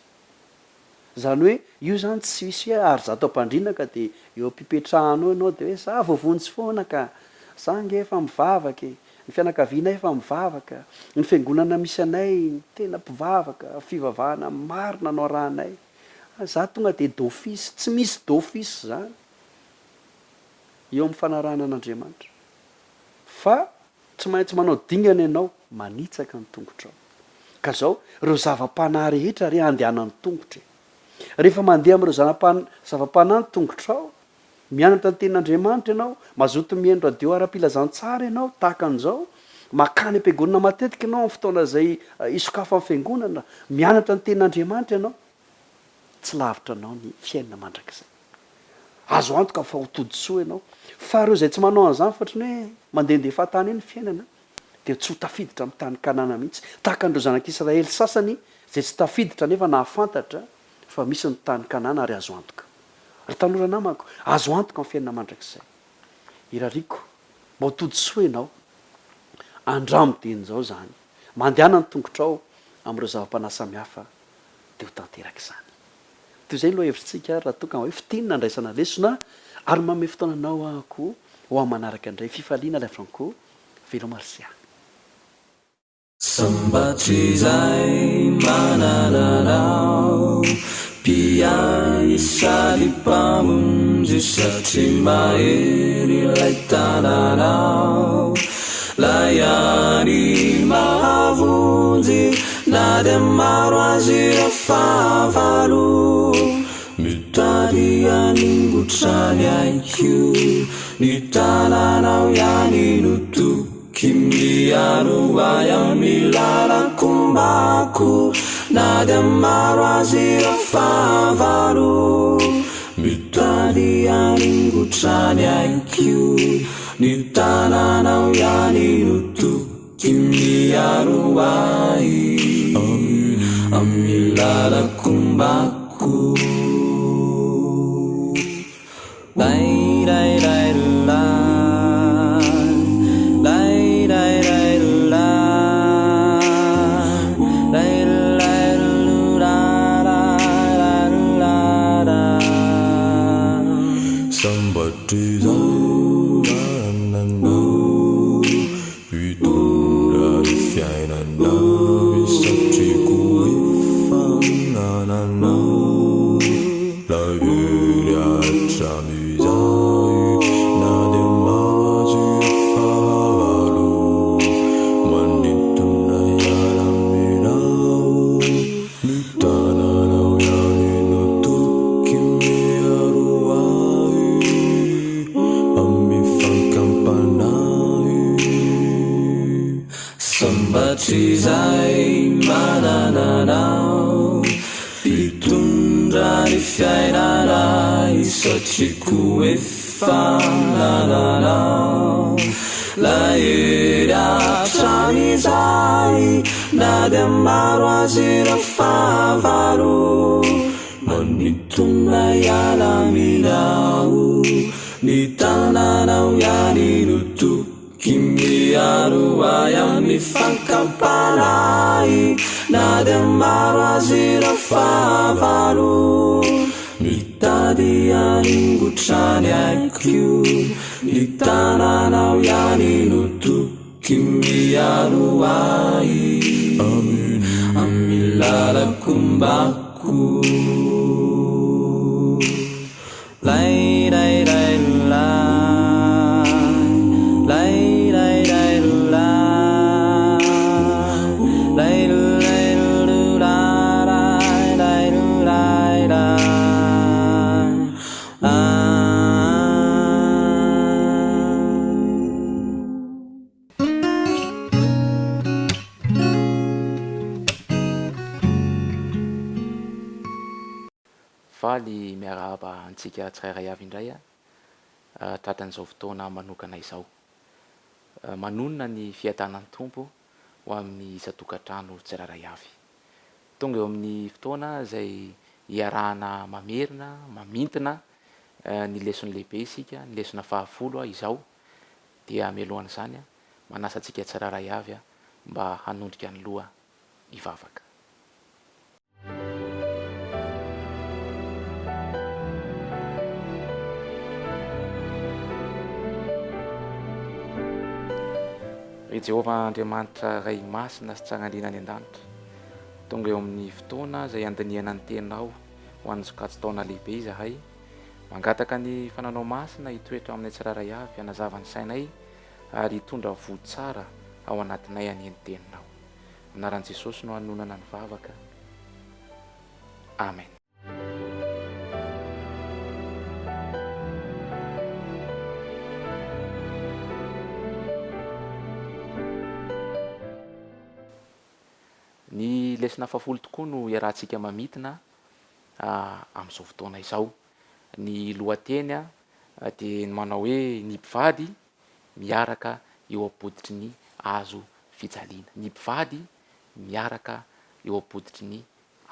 Izany hoe io izany tsy misy hoe ary zato am-pandriana ka dia eo am-pipetrahana eo ianao dia hoe za voavonjy foana ka, za ange efa mivavaka e, ny fianakavianay efa mivavaka, ny fiangonana misy anay tena mpivavaka, fivavahana marina no arahanay, za tonga dia d'office, tsy misy d'office izany eo amin'ny fanarahana an'Andriamanitra fa Tsy maintsy manao dingana ianao, manitsaka ny tongotrao. Ka zao, ireo zava-panahy rehetra re andehanan'ny tongotra e. Rehefa mandeha amin'ireo zana-pan, zava-panahy ny tongotrao, mianatra ny Tenin'Andriamanitra ianao, mazoto mihaino radio ara-pilazantsara ianao, tahaka an'izao, makany am-piangonana matetika ianao amin'ny fotoana izay isokafan'ny fiangonana, mianatra ny Tenin'Andriamanitra ianao, tsy lavitra anao ny fiainana mandrakizay. Azo antoka fa ho tody soa ianao. Fa ireo izay tsy manao an'izany fa ohatran'ny hoe mandehandeha fahatany eny ny fiainana dia tsy ho tafiditra amin'ny tany Kanana mihitsy. Tahaka an'ireo zanak'Israely sasany izay tsy tafiditra nefa nahafantatra fa misy ny tany Kanana ary azo antoka. Ry tanora namako, azo antoka ny fiainana mandrakizay. Irariako mba ho tody soa ianao. Andramo dieny izao izany. Mandehana ny tongotrao amin'ireo zava-panahy samihafa dia ho tanteraka izany. Toy izay ny lohahevitritsika raha toa ka hoe fintinina andraisana lesona ary manome fotoana anao aho koa ho amin'ny manaraka indray Fifaliana Alain Franco Veloma ry se a. Sambatr'izay manana anao Mpiahy sady mpamonjy satria mahery ilay tananao Lay ihany mahavonjy na dia maro aza ireo fahavalo Mitady haningotra ny aiko Ny tananao ihany no toky Miaro ahy amin'ny lalan-kombako Na dia maro aza ireo fahavalo Mitady haningotra ny aiko Ny tananao ihany no toky miaro ahy amin'ny lalan-kombako. Sambatr'izay manana anao Mpitondra ny fiainana Satriko efa nananao Lay hery hatramin'izay Na dia maro aza ireo fahavalo Manintona hiala aminao Ny tananao ihany no toky miaro ahy. Milay amin'ny fankampanahy Na dia maro aza ireo fahavalo Mitady haningotra ny aiko Ny tananao ihany no toky miaro ahy Amin'ny lalako ombako Lay lay lay la Lay lay lay la Lay lay la lay lay la Faly miarahaba antsika tsirairay avy indray tratran'izao fotoana manokana izao. Manonona ny fiadanan'ny Tompo ho amin'ny isan-tokantrano tsirairay avy. Tonga eo amin'ny fotoana izay iarahana mamerina, mamintina ny lesona lehibe isika, ny lesona fahafolo izao. Dia mialohan'izany, manasa antsika tsirairay avy mba hanondrika ny loha hivavaka. Ry Jehovah Andriamanitra Ray masina sy tsara indrindra any an-danitra, tonga eo amin'ny fotoana izay handinihana ny Teninao ho an'ny sokajin-taona lehibe izahay. Mangataka ny Fananao Masina hitoetra ao aminay tsirairay avy, hanazava ny sainay ary hitondra voa tsara ao anatinay anie ny Teninao. Anaran'i Jesosy no hanonana ny vavaka. Amen. Ny lesona fahafolo tokoa no iarahantsika mamintina amin'izao fotoana izao. Ny lohateny dia ny manao hoe ny mpivady miaraka eo am-pototry ny hazo fijaliana. Ny mpivady miaraka eo am-pototry ny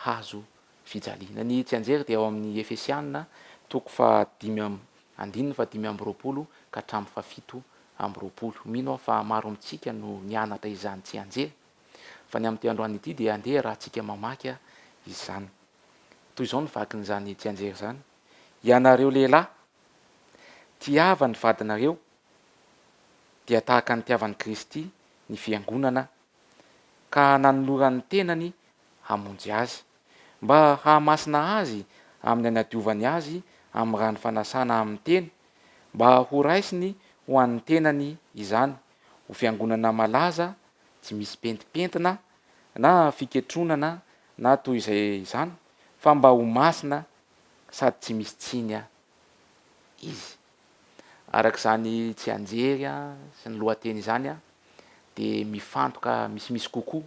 hazo fijaliana. Ny tsianjery dia ao amin'ny Efesiana toko fahadimy am, andininy fahadimy amby roapolo ka hatramin'ny fahafito amby roapolo. Mino aho fa maro amintsika no nianatra izany tsianjery. Fa ny amin'ity androany ity dia andeha rahantsika mamaky izany. Toy izao ny vakin'izany tsianjery izany, Ianareo lehilahy, Tiava ny vadinareo dia tahaka ny nitiavan'i Kristy ny Fiangonana ka nanolorany ny tenany hamonjy azy, mba hahamasina azy amin'ny hanadiovany azy amin'ny rano fanasana amin'ny teny, mba horaisiny ho an'ny tenany izany, ho Fiangonana malaza, tsy misy pentimpentina na fiketronana na toy izay izany, fa mba ho masina sady tsy misy tsiny izy. Araka izany tsianjery sy ny lohateny izany dia mifantoka misimisy kokoa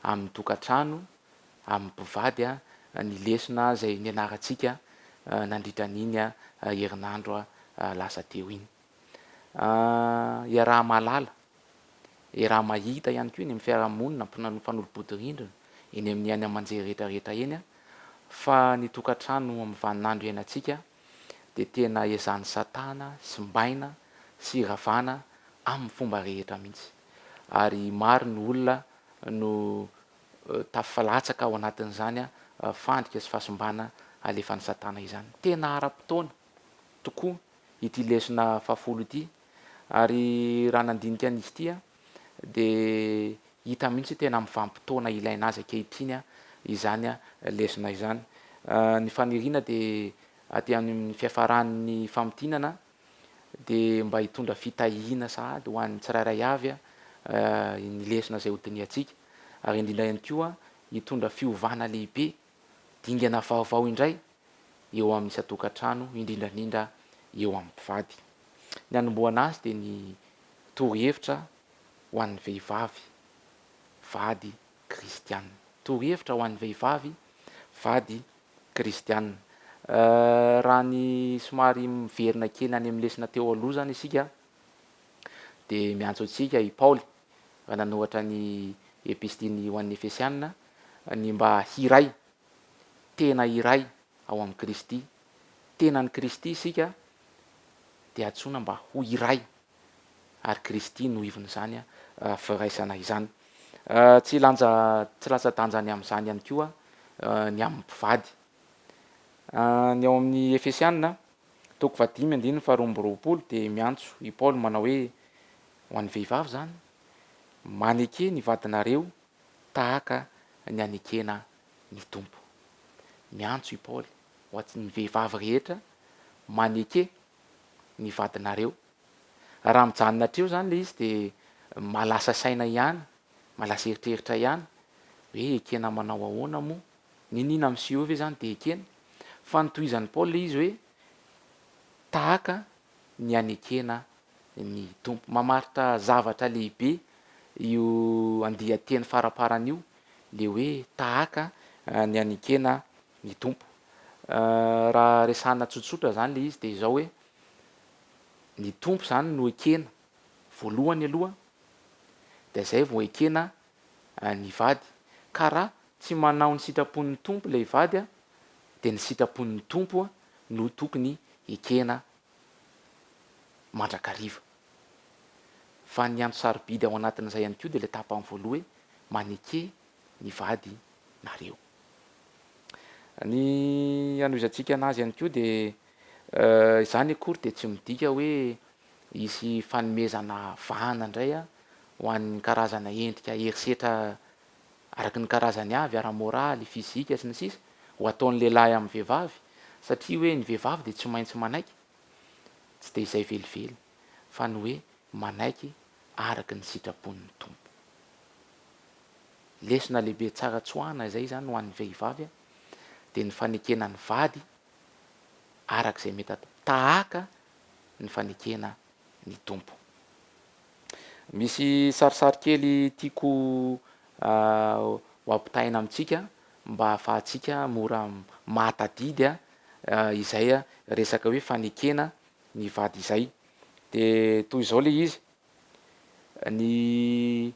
amin'ny tokantrano, amin'ny mpivady ny lesona izay nianarantsika nandritra an'iny herinandro lasa teo iny. Iaraha-mahalala, iaraha-mahita ihany koa eny amin'ny fiarahamonina, mifanolo-bodirindrina, eny amin'ny haino aman-jery rehetra rehetra eny fa ny tokantrano amin'ny vaninandro iainantsika dia tena ezahan'i Satana simbaina sy ravana amin'ny fomba rehetra mihitsy. Ary maro ny olona no tafalatsaka ao anatin'izany fandrika sy fahasimbana alefan'i Satana izany. Tena ara-potoana tokoa ity lesona fahafolo ity ary raha nandinika an'izy ity aho dia hita mihitsy hoe tena amin'ny vanim-potoana ilaina azy ankehitriny izany lesona izany. Ny faniriana dia aty amin'ny fiafaran'ny famintinana dia mba hitondra fitahiana sahady ho an'ny tsirairay avy ny lesona izay hodinihantsika ary indrindra ihany koa hitondra fiovana lehibe, dingana vaovao indray eo amin'ny isan-tokantrano, indrindra indrindra eo amin'ny mpivady. Ny hanombohana azy dia ny torohevitra ho an'ny vehivavy vady kristiana. Torohevitra ho an'ny vehivavy vady kristiana. Raha ny somary miverina kely any amin'ny lesona teo aloha izany isika dia miantso antsika i Paoly raha nanoratra ny epistily ho an'ny Efesiana ny mba hiray tena iray ao amin'i Kristy. Tenan'i Kristy isika dia antsoina mba ho iray. Ary Kristy no ivon'izany firaisana izany. Tsy lanja tsy latsa-danja ny amin'izany ihany koa ny amin'ny mpivady. Ny ao amin'ny Efesiana, toko fahadimy andininy faharoa amby roapolo dia miantso i Paoly manao hoe, ho an'ny vehivavy izany, Maneke ny vadinareo tahaka ny anekena ny Tompo. Miantso i Paoly ho an'ny vehivavy rehetra, Maneke ny vadinareo. Raha mijanona hatreo izany ilay izy dia mahalasa saina ihany, mahalasa eritreritra ihany hoe ekena manao ahoana moa? N'inon'inona miseho eo ve izany dia ekena? Fa notohizan'i Paoly ilay izy hoe tahaka ny anekena ny Tompo. Mamaritra zavatra lehibe io andian-teny faraparany io, ilay hoe tahaka ny anekena ny Tompo. Raha resahina tsotsotra izany ilay izy dia izao hoe, ny Tompo izany no ekena voalohany aloha, dia izay vao ekena ny vady. Ka raha tsy manao ny sitrapon'ny Tompo ilay vady dia ny sitrapon'ny Tompo no tokony ekena mandrakariva. Fa ny antso sarobidy ao anatin'izay ihany koa dia ilay tapany voalohany hoe maneke ny vady nareo. Ny hanohizantsika anazy ihany koa dia izany akory dia tsy midika hoe hisy fanomezana vahana indray ho an'ny karazana endrika herisetra araka ny karazany avy, ara-moraly, fizika, sy ny sisa, ho ataon'ny lehilahy amin'ny vehivavy, satria hoe ny vehivavy dia tsy maintsy manaiky, tsy dia izay velively, fa ny hoe manaiky araka ny sitrapon'ny Tompo. Lesona lehibe tsara tsoahana izay izany ho an'ny vehivavy dia ny fanekena ny vady araka izay mety atao, tahaka ny fanekena ny Tompo. Misy sarisary kely tiako ho ampitahaina amintsika mba hahafahantsika mora mahatadidy izay resaka hoe fanekena ny vady izay. Dia toy izao ilay izy, ny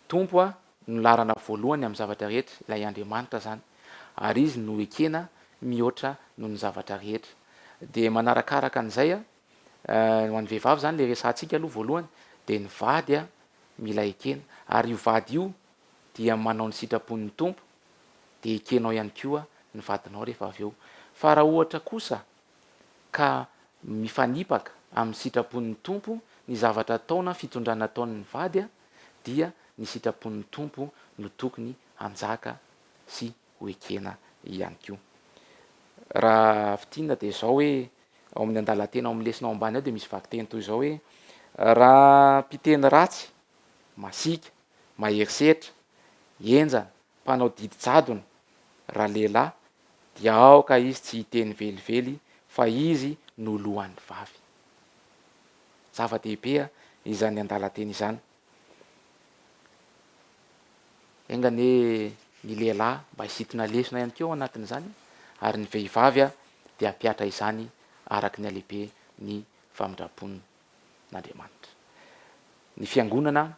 Tompo no laharana voalohany amin'ny zavatra rehetra, ilay Andriamanitra izany, ary Izy no ekena mihoatra noho ny zavatra rehetra. Dia manarakaraka an'izay Ho an'ny vehivavy izany ilay resahantsika aloha voalohany dia ny vady mila ekena ary io vady io dia manao ny sitrapon'ny Tompo dia ekenao ihany koa ny vadinao rehefa avy eo. Fa raha ohatra kosa ka mifanipaka amin'ny sitrapon'ny Tompo ny zavatra atao na fitondrana ataon'ny vady dia ny sitrapon'ny Tompo no tokony hanjaka sy ho ekena ihany koa. Raha fintinina dia izao hoe ao amin'ny andalan-teny ao amin'ny lesona ao ambany ao dia misy vakiteny toy izao hoe, Raha mpiteny ratsy, masiaka, mahery setra, henjana, mpanao didy jadona, ralehilahy, dia aoka izy tsy hiteny velively fa izy no lohan'ny vavy. Zava-dehibe izany andalan-teny izany. Enga anie ny lehilahy mba hisintona lesona ihany koa ao anatin'izany ary ny vehivavy dia hampihatra izany araka ny halehibe ny famindram-pon'Andriamanitra. Ny fiangonana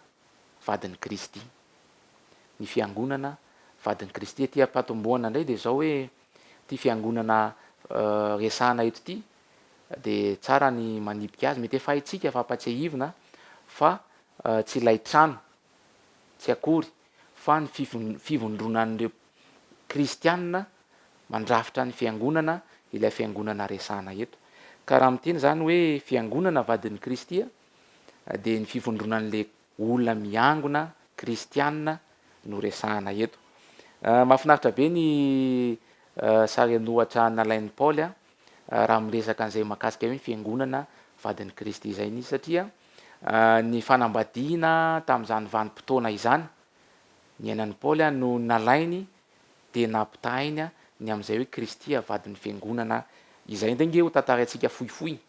vadin'i Kristy. Ny fiangonana vadin'i Kristy. Aty am-patombohana indray dia izao hoe ity fiangonana resahana eto ity dia tsara ny manipika azy, mety efa haintsika fa ampatsiahivina fa tsy ilay trano tsy akory fa ny fivondronan'ireo kristiana mandrafitra ny fiangonana ilay fiangonana resahana eto. Ka raha miteny izany hoe fiangonana vadin'i Kristy dia ny fivondronan'ilay olona miangona kristiana no resahana eto. Mahafinaritra be ny sary an'ohatra nalain'i Paoly raha miresaka an'izay mahakasika hoe ny fiangonana vadin'i Kristy izay izy satria ny fanambadiana tamin'izany vanim-potoana izany niainan'i Paoly no nalainy dia nampitahainy ny amin'izay hoe Kristy vadin'ny fiangonana izay. Ndeha ange ho tantaraintsika fohifohy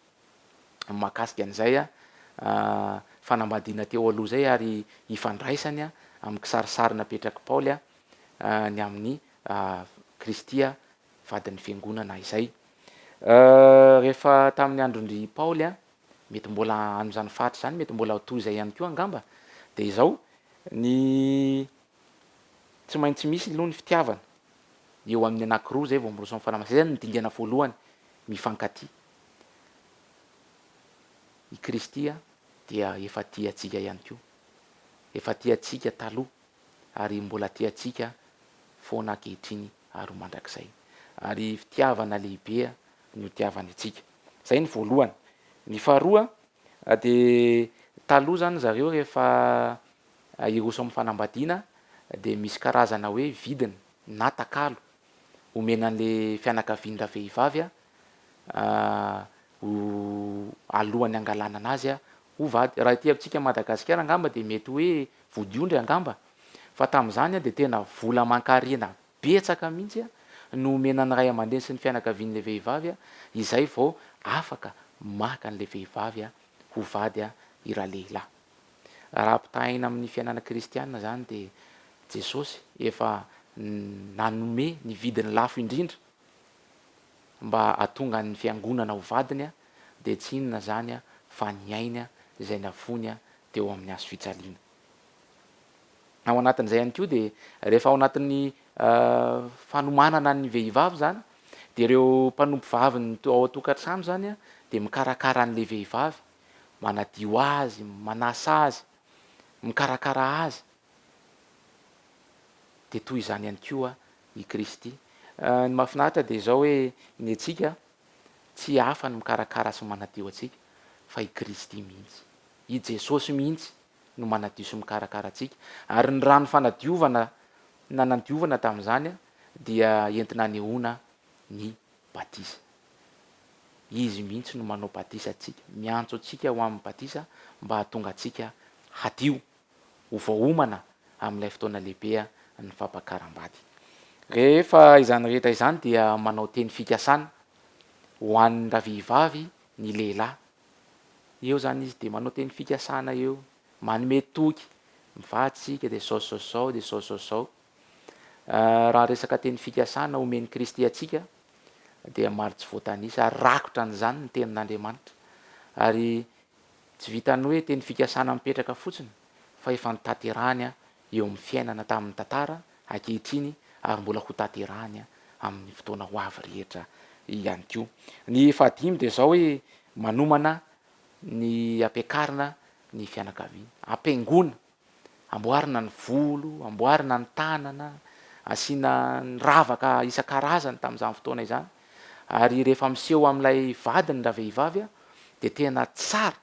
mahakasika an'izay fanambadiana teo aloha izay ary ifandraisany amin'ny kisarisary napetrak'i Paoly ny amin'ny Kristy vadin'ny fiangonana izay. Rehefa tamin'ny andron-dry Paoly, mety mbola amin'izany faritra izany, mety mbola ho toy izay ihany koa angamba, dia izao, ny tsy maintsy misy aloha ny fitiavana eo amin'ny anankiroa izay vao miroso amin'ny fanambadiana, izay izany ny dingana voalohany, mifankatia. I Kristy. dia efa tia antsika ihany koa. Efa tia antsika taloha ary mbola tia antsika foana ankehitriny ary ho mandrakizay. Ary fitiavana lehibe no itiavany antsika. Izay ny voalohany. Ny faharoa dia taloha izany zareo rehefa hiroso amin'ny fanambadiana dia misy karazana hoe vidiny na takalo omena an'ilay fianakavian-dravehivavy ho alohan'ny hangalana anazy ho vady. Raha ety amintsika Madagasikara angamba dia mety hoe vodiondry angamba fa tamin'izany dia tena vola aman-karena betsaka mihitsy no omena ny ray aman-dreny sy ny fianakavian'ilay vehivavy izay vao afaka maka an'ilay vehivavy ho vady i ralehilahy. Raha ampitahaina amin'ny fiainana kristiana izany dia Jesosy efa nanome ny vidiny lafo indrindra mba hahatonga ny fiangonana ho vadiny dia tsy inona izany fa ny ainy izay nafoiny teo amin'ny hazo fijaliana. Ao anatin'izay ihany koa dia rehefa ao anatin'ny fanomanana ny vehivavy izany dia ireo mpanompo vaviny ao an-tokantrano izany dia mikarakara an'ilay vehivavy, manadio azy, manasa azy, mikarakara azy. Dia toy izany ihany koa i Kristy. Ny mahafinaritra dia izao hoe ny antsika tsy hafa ny mikarakara sy manadio antsika fa i Kristy mihitsy. I Jesosy mihitsy no manadio sy mikarakara antsika. Ary ny rano fanadiovana nanadiovana tamin'izany dia entina anehoana ny batisa. Izy mihitsy no manao batisa antsika, miantso antsika ho amin'ny batisa mba hahatonga antsika hadio, ho voaomana amin'ilay fotoana lehibe ny fampakaram-bady. Rehefa izany rehetra izany dia manao teny fikasana ho an'ny ravehivavy ny lehilahy. Eo izany izy dia manao teny fikasana eo, manome toky, mivady isika dia izao sy izao sy izao dia izao sy izao sy izao. Raha resaka teny fikasana omen'i Kristy antsika dia maro tsy voatanisa ary rakotra an'izany ny tenin'Andriamanitra. Ary tsy vitan'ny hoe teny fikasana mipetraka fotsiny fa efa notanterahiny eo amin'ny fiainana tamin'ny tantara ankehitriny ary mbola hotanterahiny amin'ny fotoana ho avy rehetra ihany koa. Ny fahadimy dia izao hoe manomana ny ampiakarina ny fianakaviana, ampihaingoana, amboarina ny volo, amboarina ny tanana, asiana ny ravaka isan-karazany tamin'izany fotoana izany ary rehefa miseho amin'ilay vadiny ravehivavy dia tena tsara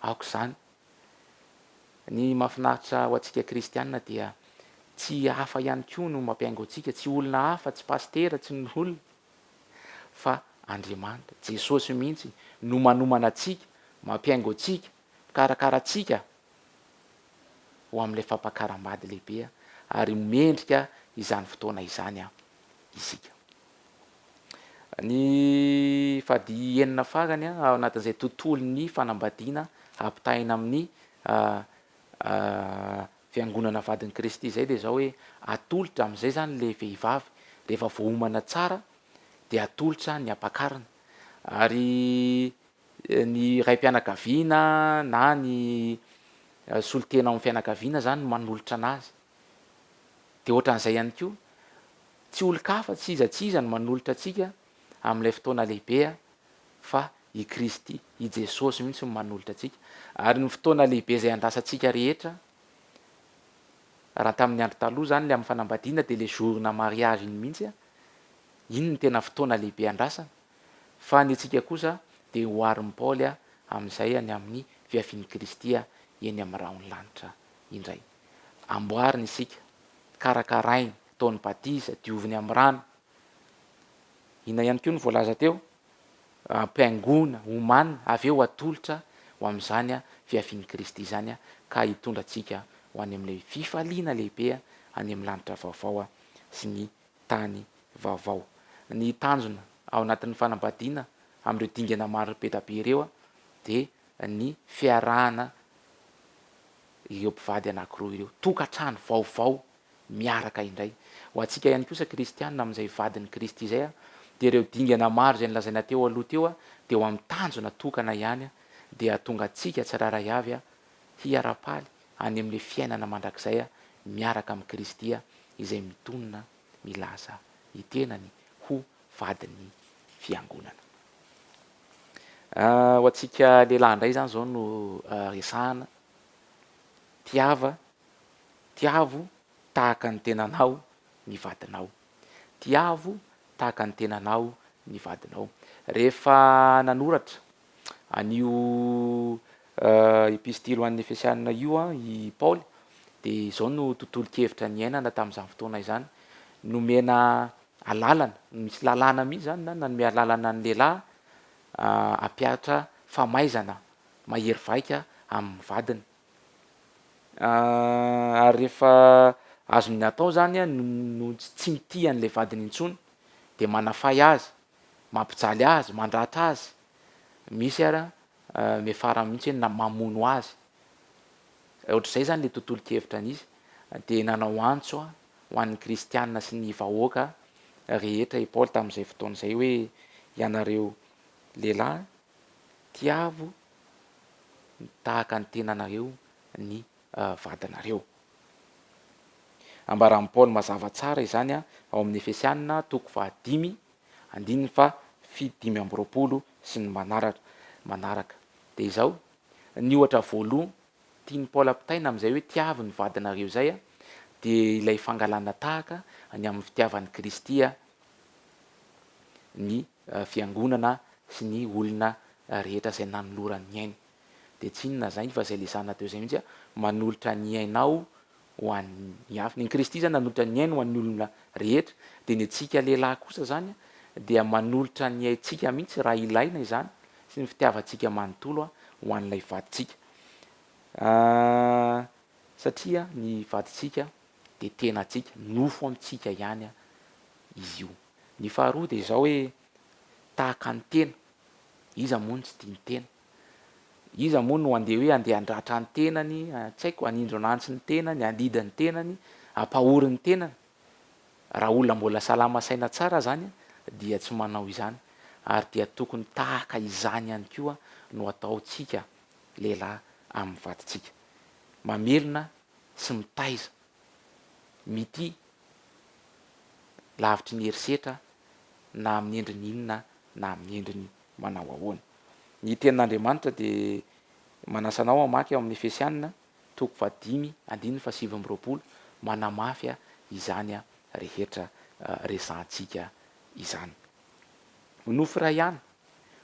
aoka izany Ny mahafinaritra ho antsika kristiana dia tsy hafa ihany koa no mampihaingo antsika, tsy olona hafa, tsy pasitera, tsy ny olona, fa Andriamanitra, Jesosy mihitsy no manomana antsika, mampihaingo antsika, mikarakara antsika ho amin'ilay fampakaram-bady lehibe ary mendrika izany fotoana izany isika. Ny fady enina farany ao anatin'izay tontolon'ny fanambadiana ampitahaina amin'ny fiangonana vadin'i Kristy izay dia izao hoe atolotra amin'izay izany ilay vehivavy rehefa voaomana tsara dia atolotra ny ampakarina ary ny raim-pianakaviana na ny solontena ao amin'ny fianakaviana izany no manolotra anazy dia ohatran'izay ihany koa Tsy olon-kafa, tsy iza tsy iza no manolotra antsika amin'ilay fotoana lehibe fa i Kristy, i Jesosy mihitsy no manolotra antsika. Ary ny fotoana lehibe izay andrasantsika rehetra, raha tamin'ny andro taloha izany ilay amin'ny fanambadiana dia ilay jour-na mariage iny mihitsy, iny no tena fotoana lehibe andrasana. Fa ny antsika kosa dia oharin'i Paoly amin'izay ny amin'ny fiavian'i Kristy eny amin'ny rahon'ny lanitra indray. Amboarina isika, karakaraina, ataony batisa, dioviny amin'ny rano. Inona ihany koa no voalaza teo? Ampihaingoana, omanina, avy eo atolotra ho amin'izany fiavian'i Kristy izany ka hitondra antsika ho any amin'ilay fifaliana lehibe any amin'ny lanitra vaovao sy ny tany vaovao. Ny tanjona ao anatin'ny fanambadiana amin'ireo dingana maro be da be ireo dia ny fiarahana ireo mpivady anankiroa ireo. Tokantrano vaovao miaraka indray. Ho antsika ihany kosa kristiana amin'izay vadin'i Kristy izay dia ireo dingana maro izay nolazaina teo aloha teo dia ho amin'ny tanjona tokana ihany dia hahatonga antsika tsirairay avy hiara-paly any amin'ilay fiainana mandrakizay miaraka amin'i Kristy izay mitonona milaza ny tenany ho vadin'ny fiangonana. Ho antsika lehilahy indray izany izao no resahana, tiava, tiavo tahaka ny tenanao ny vadinao. Tiavo tahaka ny tenanao ny vadinao. Rehefa nanoratra an'io epistily ho an'ny Efesianina io i Paoly dia izao no tontolon-kevitra niainana tamin'izany fotoana izany, nomena alalana, misy lalàna mihitsy izany nanome alalana ny lehilahy hampihatra famaizana mahery vaika amin'ny vadiny. Ary rehefa azony atao izany no tsy mitia an'ilay vadiny intsony dia manafay azy, mampijaly azy, mandratra azy, misy ara miafara mihitsy hoe mamono azy. Ohatr'izay izany ilay tontolon-kevitra nisy. Dia nanao antso ho an'ny kristiana sy ny vahoaka rehetra i Paoly tamin'izay fotoana izay hoe, Ianareo lehilahy, tiavo tahaka ny tenanareo ny vadinareo. Ambaran'i Paoly mazava tsara izany ao amin'ny Efesiana toko fahadimy andininy faha 25 sy ny manaraka manaraka. Dia izao, ny ohatra voaloha tian'i Paoly ampitaina amin'izay hoe tiavo ny vadinareo izay dia ilay fangalana tahaka ny amin'ny fitiavan'i Kristy ny fiangonana sy ny olona rehetra izay nanolorany ny ainy. Dia tsy inona izany fa izay lesana teo izay mihitsy, manolotra ny ainao ho an'ny hafa. Ny an'i Kristy izany nanolotra ny ainy ho an'ny olona rehetra, dia ny antsika lehilahy kosa izany dia manolotra ny aintsika mihitsy raha ilaina izany sy ny fitiavantsika manontolo ho an'ilay vadintsika. Satria ny vadintsika dia tenantsika, nofo amintsika ihany izy io. Ny faharoa dia izao hoe tahaka ny tena, iza moa no tsy tia ny tena? Iza moa no handeha hoe handeha handratra ny tenany, tsy haiko, hanindrona antsy ny tenany, handidy ny tenany, hampahory ny tenany? Raha olona mbola salama saina tsara izany dia tsy manao izany ary dia tokony tahaka izany ihany koa no ataontsika lehilahy amin'ny vadintsika. Mamelona sy mitaiza. Mitia lavitry ny herisetra na amin'ny endriny inona na amin'ny endriny manao ahoana. Ny Tenin'Andriamanitra dia manasa anao hamaky ao amin'ny Efesiana toko fahadimy andininy faha-29 manamafy izany rehetra resahantsika izany. Nofy iray ihany,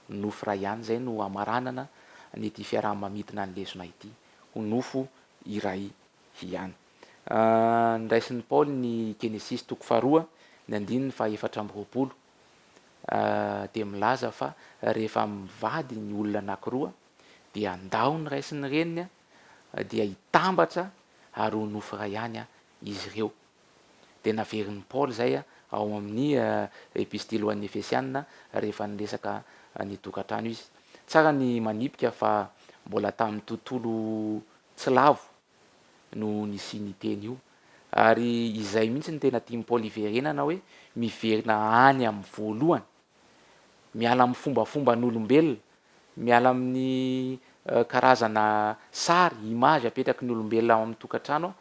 nofy iray ihany, izay no hamaranana ny ity fiaraha-mamidina ny lesona ity, ho nofo iray ihany. Noraisin'i Paoly ny Genesisy toko faharoa, ny andininy faha-24, dia milaza fa rehefa mivady ny olona anankiroa dia handao ny ray sy ny reniny dia hitambatra ary ho nofo iray ihany izy ireo. Dia naverin'i Paoly izay ao amin'ny Epistily ho an'ny Efesiana rehefa niresaka ny tokantrano izy. Tsara ny manipika fa mbola tamin'ny tontolo tsy lavo no nisian'io teny io. Ary izay mihitsy no tena tian'i Paoly hiverenana hoe miverina any amin'ny voalohany. Miala amin'ny fombafomban'olombelona, miala amin'ny karazana sary, image apetraky ny olombelona ao amin'ny tokantrano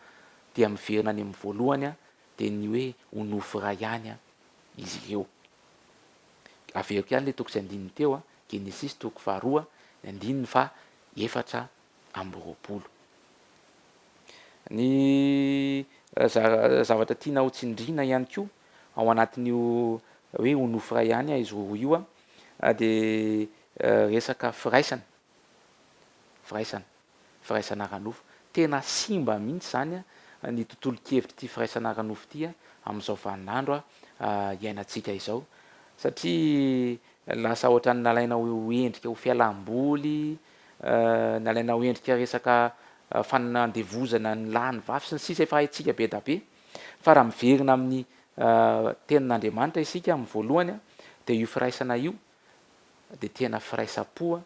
dia miverina any amin'ny voalohany dia ny hoe ho nofo iray ihany izy ireo. Averiko ihany ilay toko sy andininy teo, Genesisy toko faharoa, ny andininy faha 24. Ny zavatra tiana ho tsindriana ihany koa ao anatin'io hoe ho nofo iray ihany izy roa io dia resaka firaisana, firaisana, firaisana ara-nofo. Tena simba mihitsy izany ny tontolon-kevitr'ity firaisana ara-nofo ity amin'izao vaninandro iainantsika izao satria lasa ohatran'ny nalaina ho endrika ho fialam-boly, nalaina ho endrika resaka fanandevozana ny lahy ny vavy sy ny sisa efa haintsika be da be. Fa raha miverina amin'ny tenin'Andriamanitra isika amin'ny voalohany dia io firaisana io dia tena firaisam-po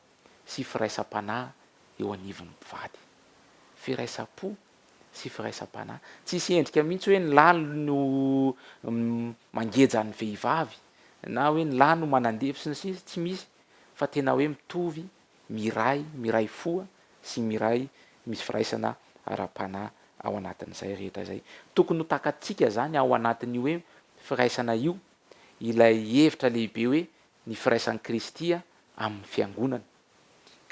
sy firaisam-panahy eo anivon'ny mpivady. Firaisam-po sy firaisam-panahy. Tsisy endrika mihitsy hoe ny lahy no mangeja ny vehivavy na hoe ny lahy no manandevo sy ny sisa, tsy misy fa tena hoe mitovy, miray, miray fo sy miray misy firaisana ara-panahy ao anatin'izay rehetra izay. Tokony ho takatsika izany ao anatin'io hoe firaisana io ilay hevitra lehibe hoe ny firaisan'i Kristy amin'ny fiangonana.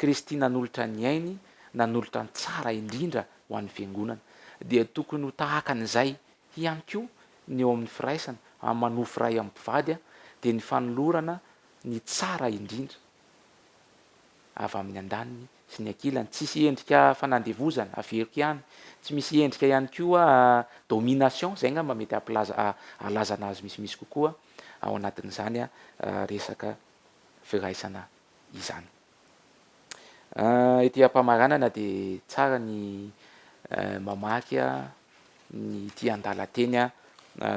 Kristy nanolotra ny ainy, nanolotra ny tsara indrindra ho an'ny Fiangonana. Dia tokony ho tahaka an'izay ihany koa ny eo amin'ny firaisana, amin'ny manofy iray amin'ny mpivady, dia ny fanolorana ny tsara indrindra avy amin'ny andaniny sy ny ankilany. Tsisy endrika fanandevozana, averiko ihany, tsy misy endrika ihany koa domination, izay angamba mety hampilaza ahalazana azy misimisy kokoa ao anatin'izany resaka firaisana izany. Ety am-pamaranana dia tsara ny mamaky ny ity andalan-teny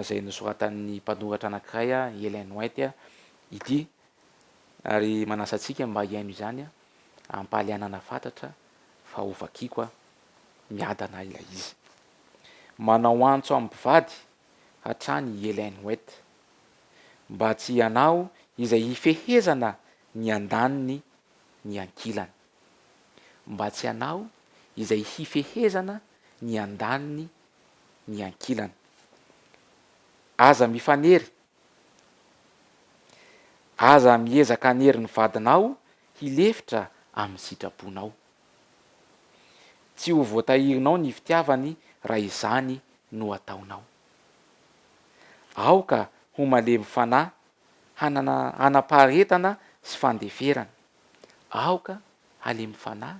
izay nosoratan'ny mpanoratra anankiray, Ellen White, ity, ary manasa antsika mba hihaino izany am-pahalianana fatratra fa hovakiko miadana ilay izy. Manao antso amin'ny mpivady hatrany i Ellen White mba tsy hanao izay hifehezana ny andaniny ny ankilany. Mba tsy hanao izay hifehezana ny andaniny ny ankilany. Aza mifanery Aza miezaka hanery ny vadinao hilefitra amin'ny sitraponao. Tsy ho voatahirinao ny fitiavany raha izany no ataonao. Aoka ho malemy fanahy, hanana hanam-paharetana sy fandeferana. Aoka halemy fanahy,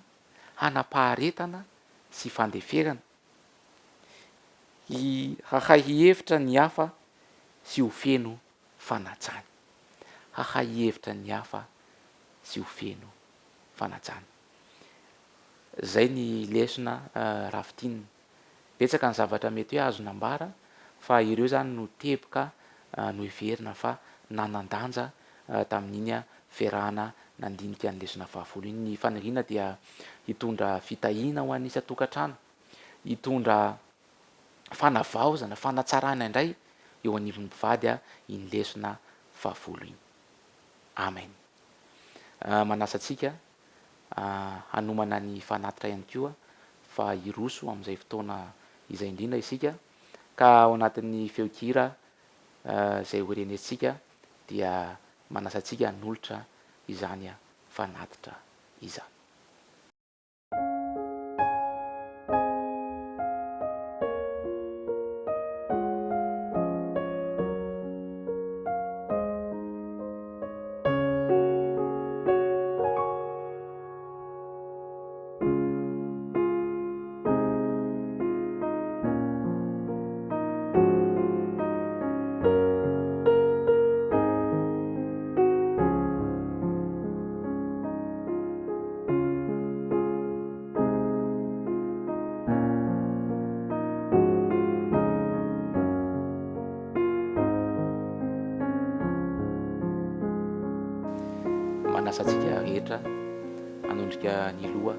hanam-paharetana sy fandeferana. Hi, hahay hihevitra ny hafa sy ho feno fanajana. Hahay hihevitra ny hafa sy ho feno fanajana. Zay ny lesona raha fintinina. Betsaka ny zavatra mety hoe azo nambara fa ireo zany no teboka noheverina fa nanan-danja tamin'iny fiarahana nandinika ny lesona fahafolo iny. Ny faniriana dia hitondra fitahiana ho an'ny isan-tokantrano, hitondra fanavaozana, fanatsarana indray eo anivon'ny mpivady iny lesona fahafolo iny. Amen. Manasa antsika hanomana ny fanatitra ihany koa fa hiroso amin'izay fotoana izay indrindra isika ka ao anatin'ny feon-kira izay ho renesintsika dia manasa antsika hanolotra izany fanatitra izany. Manasa antsika rehetra hanondrika ny loha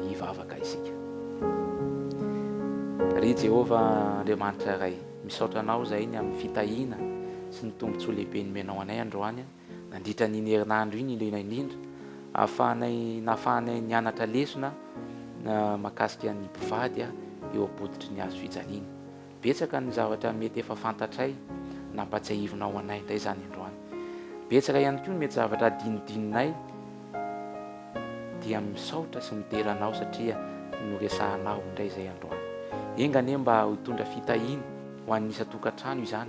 hivavaka isika. Ry Jehovah Andriamanitra Ray, misaotra Anao izahay ny amin'ny fitahiana sy ny tombontsoa lehibe nomenao anay androany nandritra an'iny herinandro iny indrindra indrindra, ahafahanay nahafahanay nianatra lesona mahakasika ny mpivady eo am-pototry ny hazo fijaliana. Betsaka ny zavatra mety efa fantatray nampatsiahivinao anay indray izany androany. Betsaka ihany koa ny mety zavatra adinodininay dia misaotra sy midera anao satria noresahanao indray izay androany. Enga anie mba hitondra fitahiana ho an'ny isan-tokantrano izany.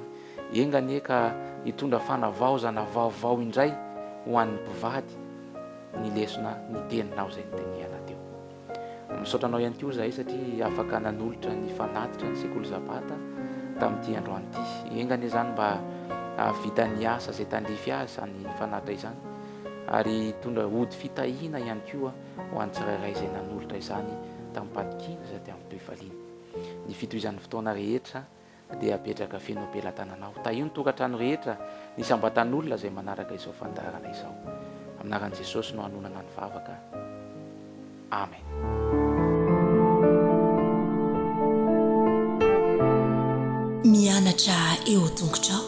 Enga anie ka hitondra fanavaozana vaovao indray ho an'ny mpivady ny lesona ny teninao izay nodinihana teo. Misaotra anao ihany koa izahay satria afaka nanolotra ny fanatitra ny sekoly Zabata tamin'ity androany ity. Enga anie izany mba hahavita ny asa izay tandrify azy izany fanatitra izany ary hitondra ody fitahiana ihany koa ho an'ny tsirairay izay nanolotra izany tamim-patokiana sady amim-pifaliana. Ny fitohizan'ny fotoana rehetra dia apetraka feno am-pelatananao. Tahio ny tokantrano rehetra, ny isam-batan'olona izay manaraka izao fandaharana izao. Amin'ny anaran'i Jesosy no anonana ny vavaka. Amen. Mianatra eo tongotrao.